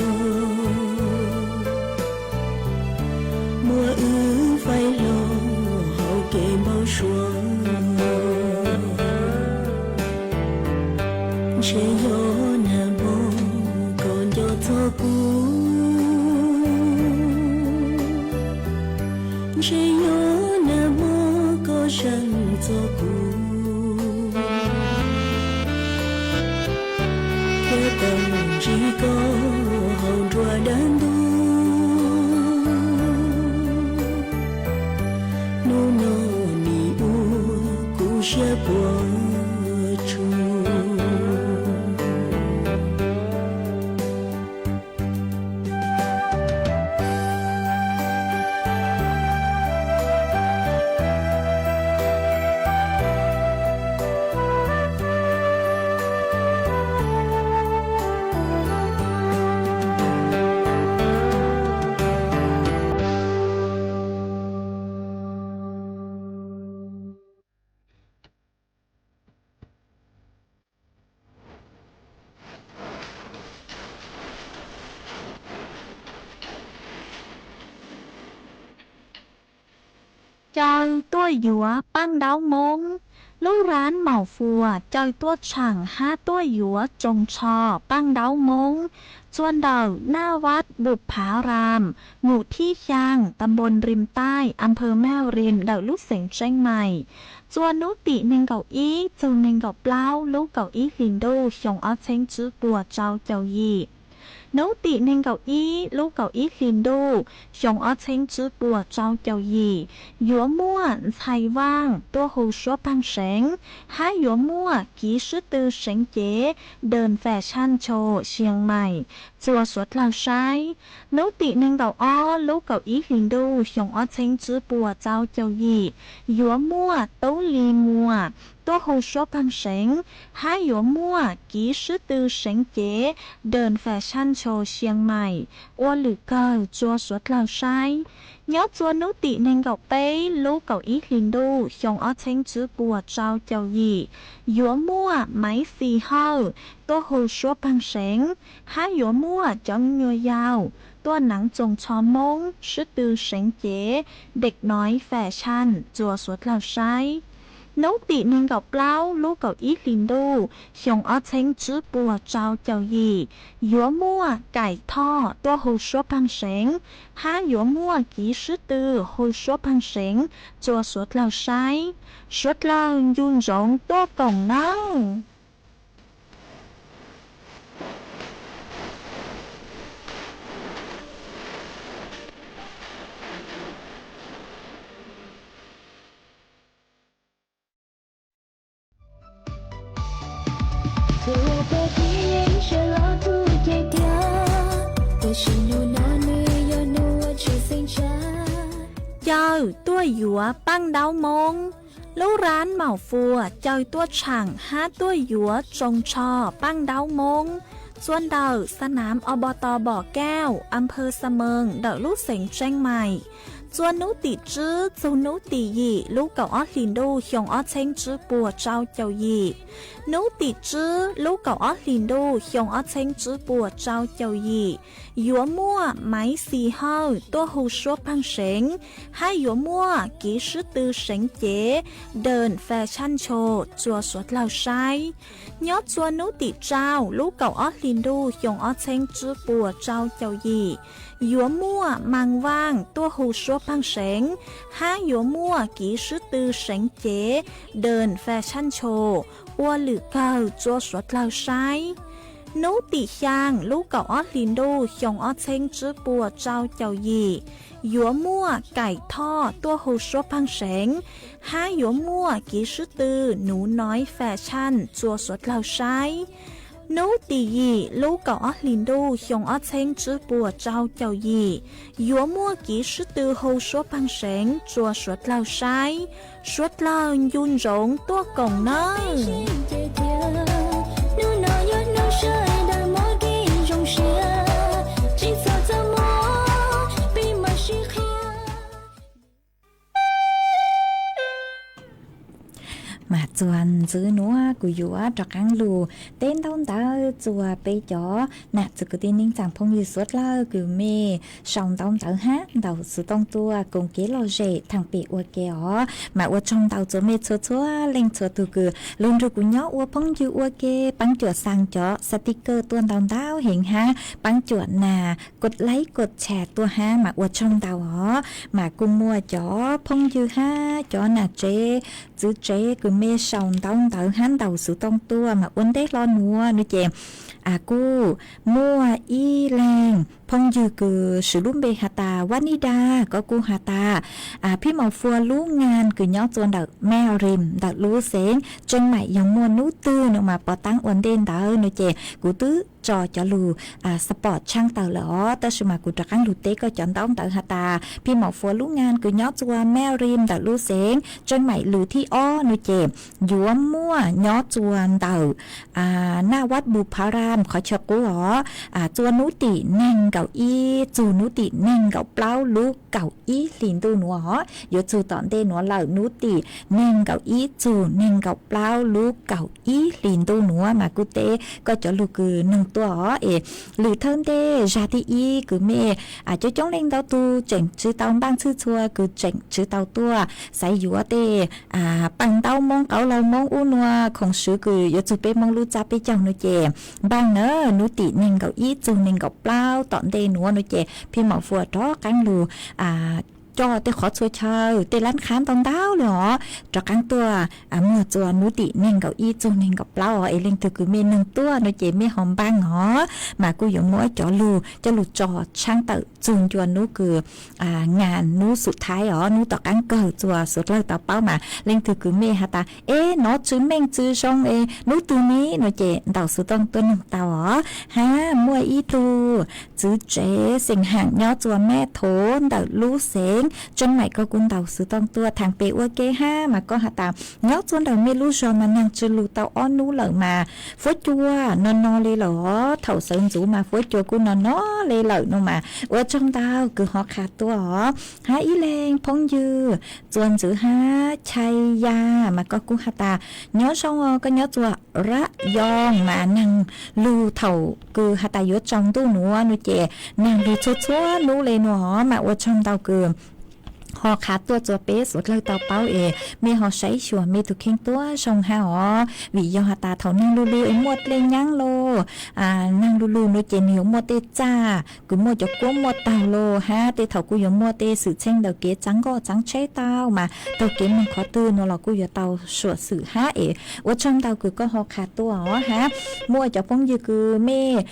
muab wb faib hlo hauv kev npau suav. Ntshe yog nag hmo koj nco txog kuv, ntshe yog nag hmo koj zeem txog kuv, thiab tawm ntsib koj hauv nruab dab ntub. Hnub no nim ua kuv siab puas tsuaj. Caw tuaj yuav paj ntaub moob, lub rab maum fuas caw tuaj tshaam hab tuaj yuav tsoos tsho paj ntaub moob, txua ntawm Naj Vaj Npum Phav Ram, Mum Thib Xyaa, Tam Npoos Rim Taij, Am Phawv Maj Rim ntawm lub xeev Tseeb Mais, txua hnub tim nees nkaum ib txug nees nkaum plaub lub kaum ib hlis ntuj xyoo ob txheeb tswb puas rau caum yim. Hnub tim nees nkaum ib lub kaum ib hlis ntuj xyoo ob txheeb tswb puas rau caum yim, yuav muaj ntxhais vaaj tuaj hu suab pheej seev, hab yuav muaj kiv sib tw seev cev Đờn Fashion Show Chiang Mai txua suav dlawg saib. Hnub tim nees nkaum ob lub kaum ib hlis ntuj xyoo ob txheeb tswb puas rau caum yim, yuav muaj Tub Lis Muas tuaj hu suab pheej seev, hab yuav muaj kiv sib tw seev cev Đờn Fashion Show Chiang Mai ua lwm kawg txua suav dlawg saib. Nyob txua hnub tim nees nkaum peb lub kaum ib hlis ntuj xyoo ob txheeb tswb puas rau caum yim, yuav muaj Maiv Xis Hawj tuaj hu suab pheej seev, hab yuav muaj cov me nyuam yaus tuaj naav tsoos tsho moob sib tw seev cev Đek Nói Fashion txua suav dlawg saib. Hnub tim nees nkaum plaub lub kaum ib hlis ntuj xyoo ob txheeb tswb puas rau caum yim, yuav muaj Kaim Thoj tuaj hu suab pheej seev, hab yuav muaj kiv sib tw hu suab pheej seev txua suav dlawg saib. Suav dlawg ncu ntsoov tuaj koom nawb. Caw tuaj yuav paj ntaub moob, lub rab maum fuas caw tuaj tshaam hab tuaj yuav tsoos tsho paj ntaub moob, txua ntawm Sa Nam Ob Pov Tos Npom Kauj, Am Phawv Sa Mees ntawm lub xeev Tseeb Mais, Txua hnub tim tsib txug hnub tim yim lub kaum ob hlis ntuj xyoo ob txheeb tsib puas rau caum yim. Hnub tim tsib lub kaum ob hlis ntuj xyoo ob txheeb tsib puas rau caum yim, yuav muaj Maiv Xis Hawj tuaj hu suab pheej seev, hab yuav muaj Kiv Swb Tw Seev Cev, Dawm Fas Tshaj Ncho, txua suav dlawg saib. Nyob txua hnub tim rau lub kaum ob hlis ntuj xyoo ob txheeb tsib puas rau caum yim, yuav muaj Maas Vaaj tuaj hu suab pheej seev, hab yuav muaj Kiv Swb Tw Seev Cev, Dawm Fas Tshaj Ncho, ua lwm kawg txua suav dlawg saib. Hnub tim xyaa lub kaum ob hlis ntuj xyoo ob txheeb tsib puas rau caum yim, yuav muaj Kaim Thoj tuaj hu suab pheej seev, hab yuav muaj Kiv Swb Tw Nuv Noiv Fas Tshaj txua suav dlawg saib. Hnub tim yim lub kaum ob hlis ntuj xyoo ob txheeb tsib puas rau caum yim, yuav muaj Kiv Swb Tw hu suab pheej seev txua suav dlawg saib. Suav dlawg ncu ntsoov tuaj koom nawb. Mas txuas ntxiv nuav kuv yuav rov qaab lug teb ntaub ntawv txuas peb cov nam txiv kwv tij neej tsaa phooj ywg suav dlawg kws mej sau ntaub ntawv hab ntaus xuv tooj tuaj koom kev lom zem thaam pem ua ke os. Mas ua tsaug ntau txuas mej txhua txhua leej txhua tug kws lug nrug kuv nyob ua phooj ywg ua ke, paab cuam xaa cov xav ti kawg tuaj ntau ntau heev hab paab cuam nas kod laib kod tshas tuaj hab mas ua tsaug ntau os. Mas kuj muaj cov phooj ywg hab cov nam tsev txwv tsev kws mej sau ntaub ntawv hab ntaus xuv tooj tuaj mas ua ntej hlo nuav nuav ces kuj muaj ib leeg phooj ywg kws swv lub npe has tas Vaj Nij Dag, koj kuj has tas phij maum fua lub ngas kws nyob txua ntawm Mej Rim ntawm lub xeev Tseej Maim yog muaj nub twg nuav mas pov taab ua ntej ntawd nuav ces kuv twb tso cov lug xab pom tshaaj tawm lawm os, tab sis mas kuv rov qaab lug teb koj cov ntaub ntawv has tas phij maum fua lub ngas kws nyob txua Mej Rim ntawm lub xeev Tseej Maim lwm thib ob nuav ces yuav muaj nyob txua ntawm Naj Vaj Npus Phav Ram qhov chaw qub os, txua nub tim neeg nkaum ib txug nub tim neeg nkaum plaub lub kaum ib hlis ntuj nuav os, yuav txug tom ntej nuav lawm nub tim neeg nkaum ib txug neeg nkaum plaub lub kaum ib hlis ntuj nuav mas kuj teb koj cov lug kws noog tuaj os. Es lwm thawj ntej zag thib ib kws mej coob coob leej ntau tug tseem tsi tau npaaj txhwj txhua kws tseem tsi tau tuaj xaiv yuav tej paj ntaub Moob qauv laug Moob ub nua khoom swv kws yuav txug peb Moob lub txab peb caug nuav ces npaaj na, nub tim neeg nkaum ib txug neeg nkaum plaub tom ntej nuav nuav ces phij maum fua rov qaab lug coj tej qhov txhua chaw tej lab qhab ntau ntau le os rov qaab tuaj muag txua nub tim neeg nkaum ib txug neeg nkaum plaub os. Es leej twg kws mej noog tuaj nuav ces mej ho npaaj os, mas kuj yuav muab cov lug coj lug tso tshaaj tawm txug ncua nub kws ngas nub xum thaib os, nub tom qaab kawg txua suav dlawg tau paub mas leej twg kws mej has tas es nov tsi meej tsi zoo es nub twg ne nuav ces ntaus xuv tooj tuaj noog tau os. Hab muaj ib tug txwv tsev xeem Haam nyob txua Mej Thov ntawm lub xeev Tseej Maim, koj kuj ntaus xuv tooj tuaj thaam pem ua ke hab mas koj has tas nyob txua ntawm mej lub zog mas naag tsi lug tau ob nub lawm mas fuab cua no no le lawm os, thaum sawv ntxuv mas fuab cua kuj no no le lawm no mas ua tsaug ntau kws ho qha tuaj os. Hab ib leeg phooj ywg txua ntxwv hab Chai Ya mas koj kuj has tas nyob zoo os, koj nyob txua Rab Yoo mas naag lug thaum kws has tas yuav tsaus ntuj nuav nuav ces naag lug txhua txhua nub le nuav os, mas ua tsaug ntau kws ho qha tuaj txua peb suav dlawg tau paub es mej ho saib xyuas mej tug kheej tuab zoo hab os. Vim yog has tas thaum naag lug lug es muaj dlej nyaab los naag lug lug nuav ces nwg yuav muaj tej txaj kws muaj cov kuab muaj taug los hab tej thaum kuj yuav muaj tej xwm txheej ntawm kev txaav nkoj txaav tsheb tau mas taug kev moog qhov twg nuav los kuj yuav tau suam xwm hab es ua tsaug ntau kws koj ho qha tuaj os hab muaj cov phooj ywg kws mej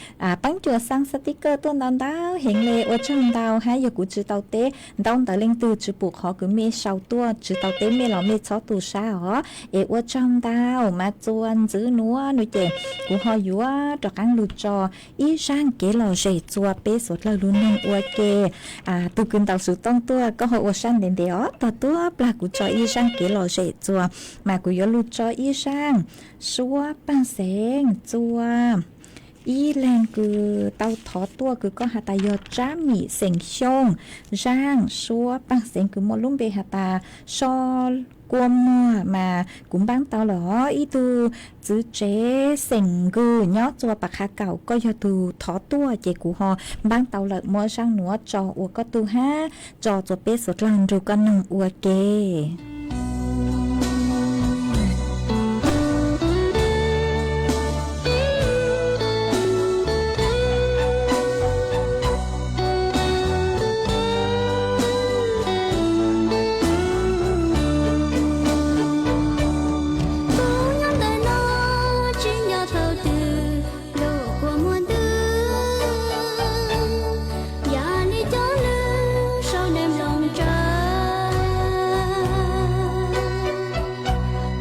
paab cua xaa xab ti kawg tuaj ntau ntau heev le ua tsaug ntau hab yog kuv tsi tau teb ntaub ntawv leej twg tsi pum qhov kws mej sau tuaj tsi tau teb mej los mej txhob tu sab os. Es ua tsaug ntau mas txua ntxwv nuav nuav ces kuv ho yuav rov qaab lug tso ib zaaj kev lom zem txua peb suav dlawg lug noog ua ke. Tug kws ntaus xuv tooj tuaj koj ho ua sab ntev ntev os, tog tuab plag kuv tso ib zaaj kev lom zem txua mas kuv yuav lug tso ib zaaj suab paag xeev txua Ib leeg kws tau thov tuaj kws koj has tas yog Tsab Mim xeem Xyooj, zaaj suab paag xeev kws muaj lub npe has tas So Kua Muag mas kuv npaab tau lawm os. Ib tug txwv tsev xeem Nkws nyob Txua Pas Qha Kaum, koj yog tug thov tuaj ces kuv ho npaab tau lawm, muab zaaj nuav tso ua koj tug hab tso txua peb xuv dlaag nrug koj noog ua ke. Kuv nyob ntawm no tsis nco thaum twg, lub kua muag ntws, yam li cov lwg sau neeg nplooj tsawv.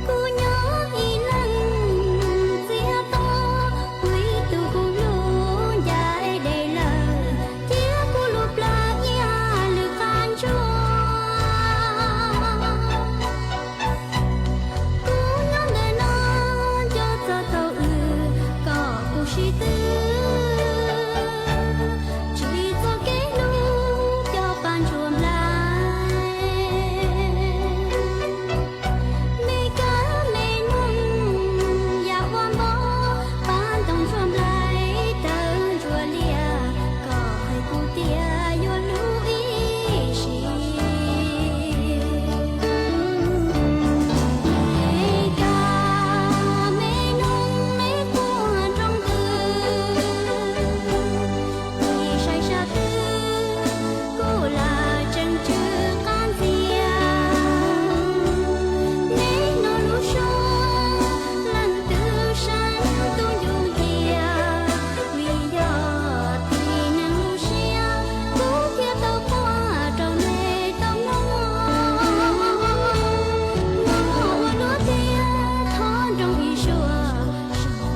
Kuv nyob ib leeg txias to, kuv ib tug kuv hlub ncaj deb lawm, cia kuv lub plawv nyiag lwm qab ntsuag. Kuv nyob ntawm no nco txog thaum wb kom kuv sib tw, tsim txoj kev hlub cov paj ntsuag nplaim. Me kab me noog yam ua npov, paj ntoo ntsuag nplaim tawv ntsuag liaj, koj hais kuv tias yuav hlub ib sim. Me kab me noog me quaj nroo ntws, ib sai sab twg kuv lam tseem tsw qab ntxiag. Neb no lub suab leej twg saib tus ncu ntxiag, vim yog tib neeg lub siab kuv thiaj tau quaj rau neb tau mloog. Muab ua luaj tiag thov nroo ib suab,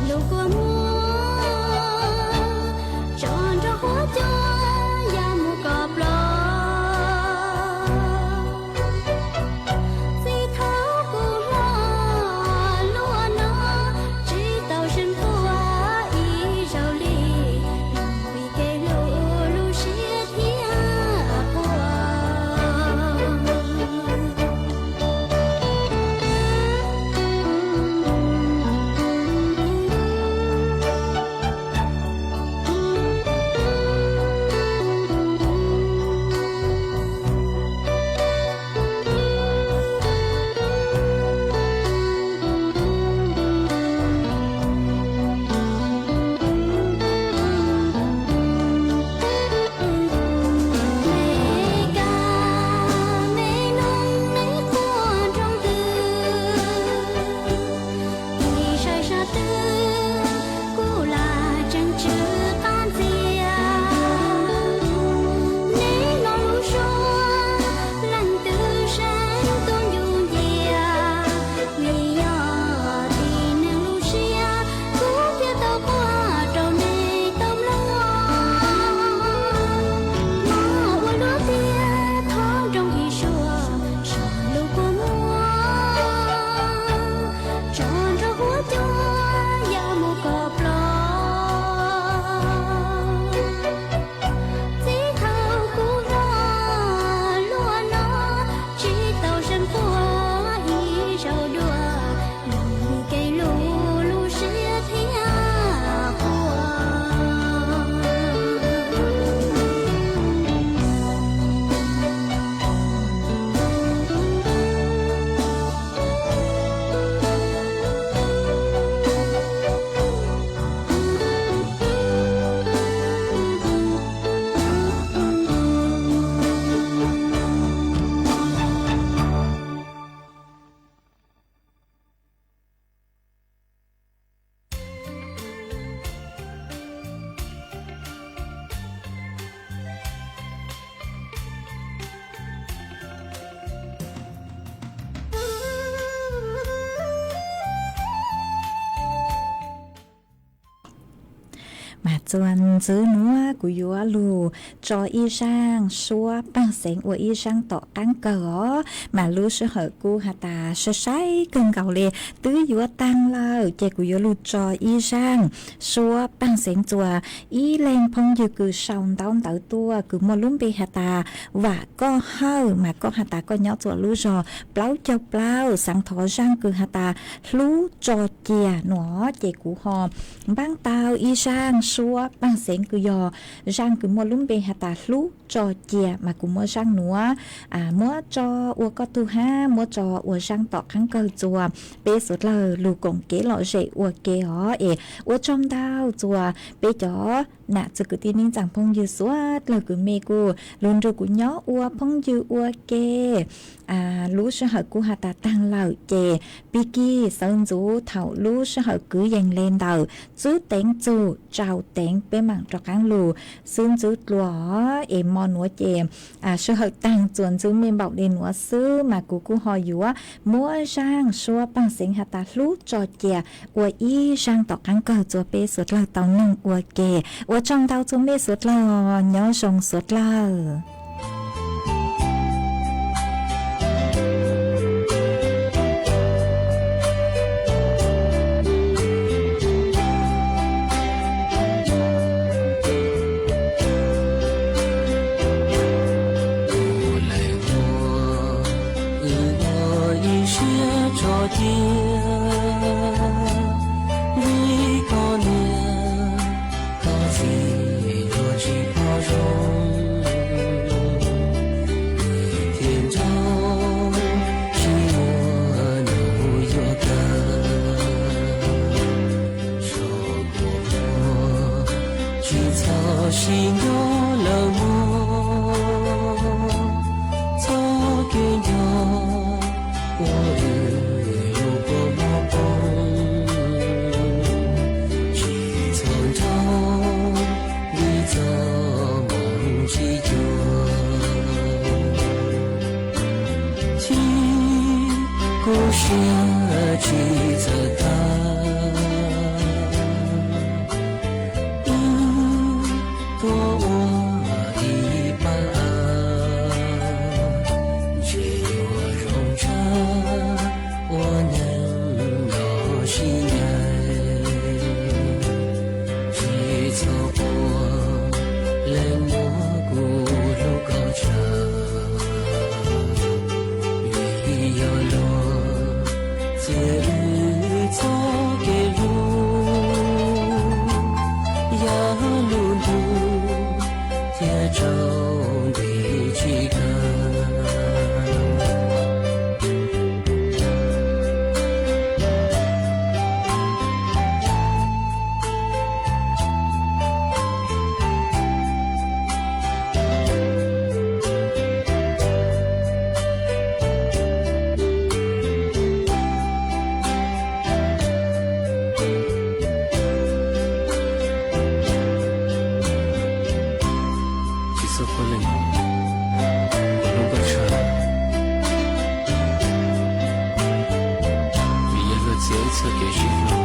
lub kua muag tso nrog huab cua ya mus kom ploj. Txij thaum kuv hlob luaj no, tsis tau seev quaj ib zaug li, vim kev hlub lub siab thiaj quaj. Me kab me noog me quaj nroo ntws, ib sai sab twg kuv lam tseem tsw qab ntxiag. Neb no lub suab leej twg saib tus ncu ntxiag, vim yog tib neeg lub siab kuv thiaj tau quaj rau neb tau mloog. Muab ua luaj tiag thov nroo ib suab, lub kua muag tso nrog huab cua ya mus kom ploj. Txij thaum kuv hlob luaj no, tsis tau seev quaj ib zaug dua, vim kev hlub lub siab thiaj quaj. Mas Txuas ntxiv nuav kuv yuav lug tso ib zaaj suab paaj xeev ua ib zaaj tom qaab kawg os. Mas lub sij hawm kuj has tas sai sai kawg nkaus le, twb yuav taag lawm, ces kuv yuav lug tso ib zaaj suab paaj xeev txuas ib leeg phooj ywg kws sau ntaub ntawv tuaj kws muaj lub npe has tas Vam Koj Hawj, mas koj has tas koj nyob txuas lub zog plaub caug plaub, xaav thov zaaj kws has tas hlub tso cia nuav, ces kuv ho npaab tau ib zaaj suab paaj xeev kws yog zaaj kws muaj lub npe has tas hlub tso cia, mas kuv muab zaaj nuav muab tso ua koj tug hab muab tso ua zaaj tom qaab kawg txuas peb suav dlawg lug koom kev lom zem ua ke os. Es ua tsaug ntau txuas peb cov nam txiv kwv tij neej tsaa phooj ywg suav dlawg kws mej kuj lug nrug kuv nyob ua phooj ywg ua ke. Lub sij hawm kuj has tas taag lawm, ces pig kig sawv ntxuv thaum lub sij hawm kwv yees le ntawm tswb teev txug tsau teev peb maam rov qaab lug xwb ntxwb dlua. Es mo nuav ces sij hawm taag txuas ntxwb mej npaum le nuav xwb, mas kuv kuj ho yuav muab zaaj suab paaj xeev has tas hlub tso cia ua ib zaaj tom qaab kawg txuas peb suav dlawg tau noog ua ke. Ua tsaug ntau txuas mej suav dlawg, nyob zoo suav dlawg. Ua ib siab tso cia, vim koj niam koj txiv yuav tsis pom zoo, thiaj nrauj tsis muaj nub yuav kawg. Zog kuas muaj tsis txhob sib nco lawm mog, txoj kev nco ua wb lub kua muag poob, tsis txhob nrauj vim txoj moo tsis cuag. Chim kuv siab tsis txawj tag, wb tuaj ua ib pab av, ntshe yuav zoo tshaj ua neeg los sib ncaim. Tsis txhob quaj, leej muab kuv hlub koj tshaj, vim yog luag txiav wb txoj kev hlub, yog lub ntuj thiaj tsaus nti tsis kawg. Tsis txhob quaj leej, kuv hlub koj tshaj, vim yog luag txiav wb txoj kev sib hlub.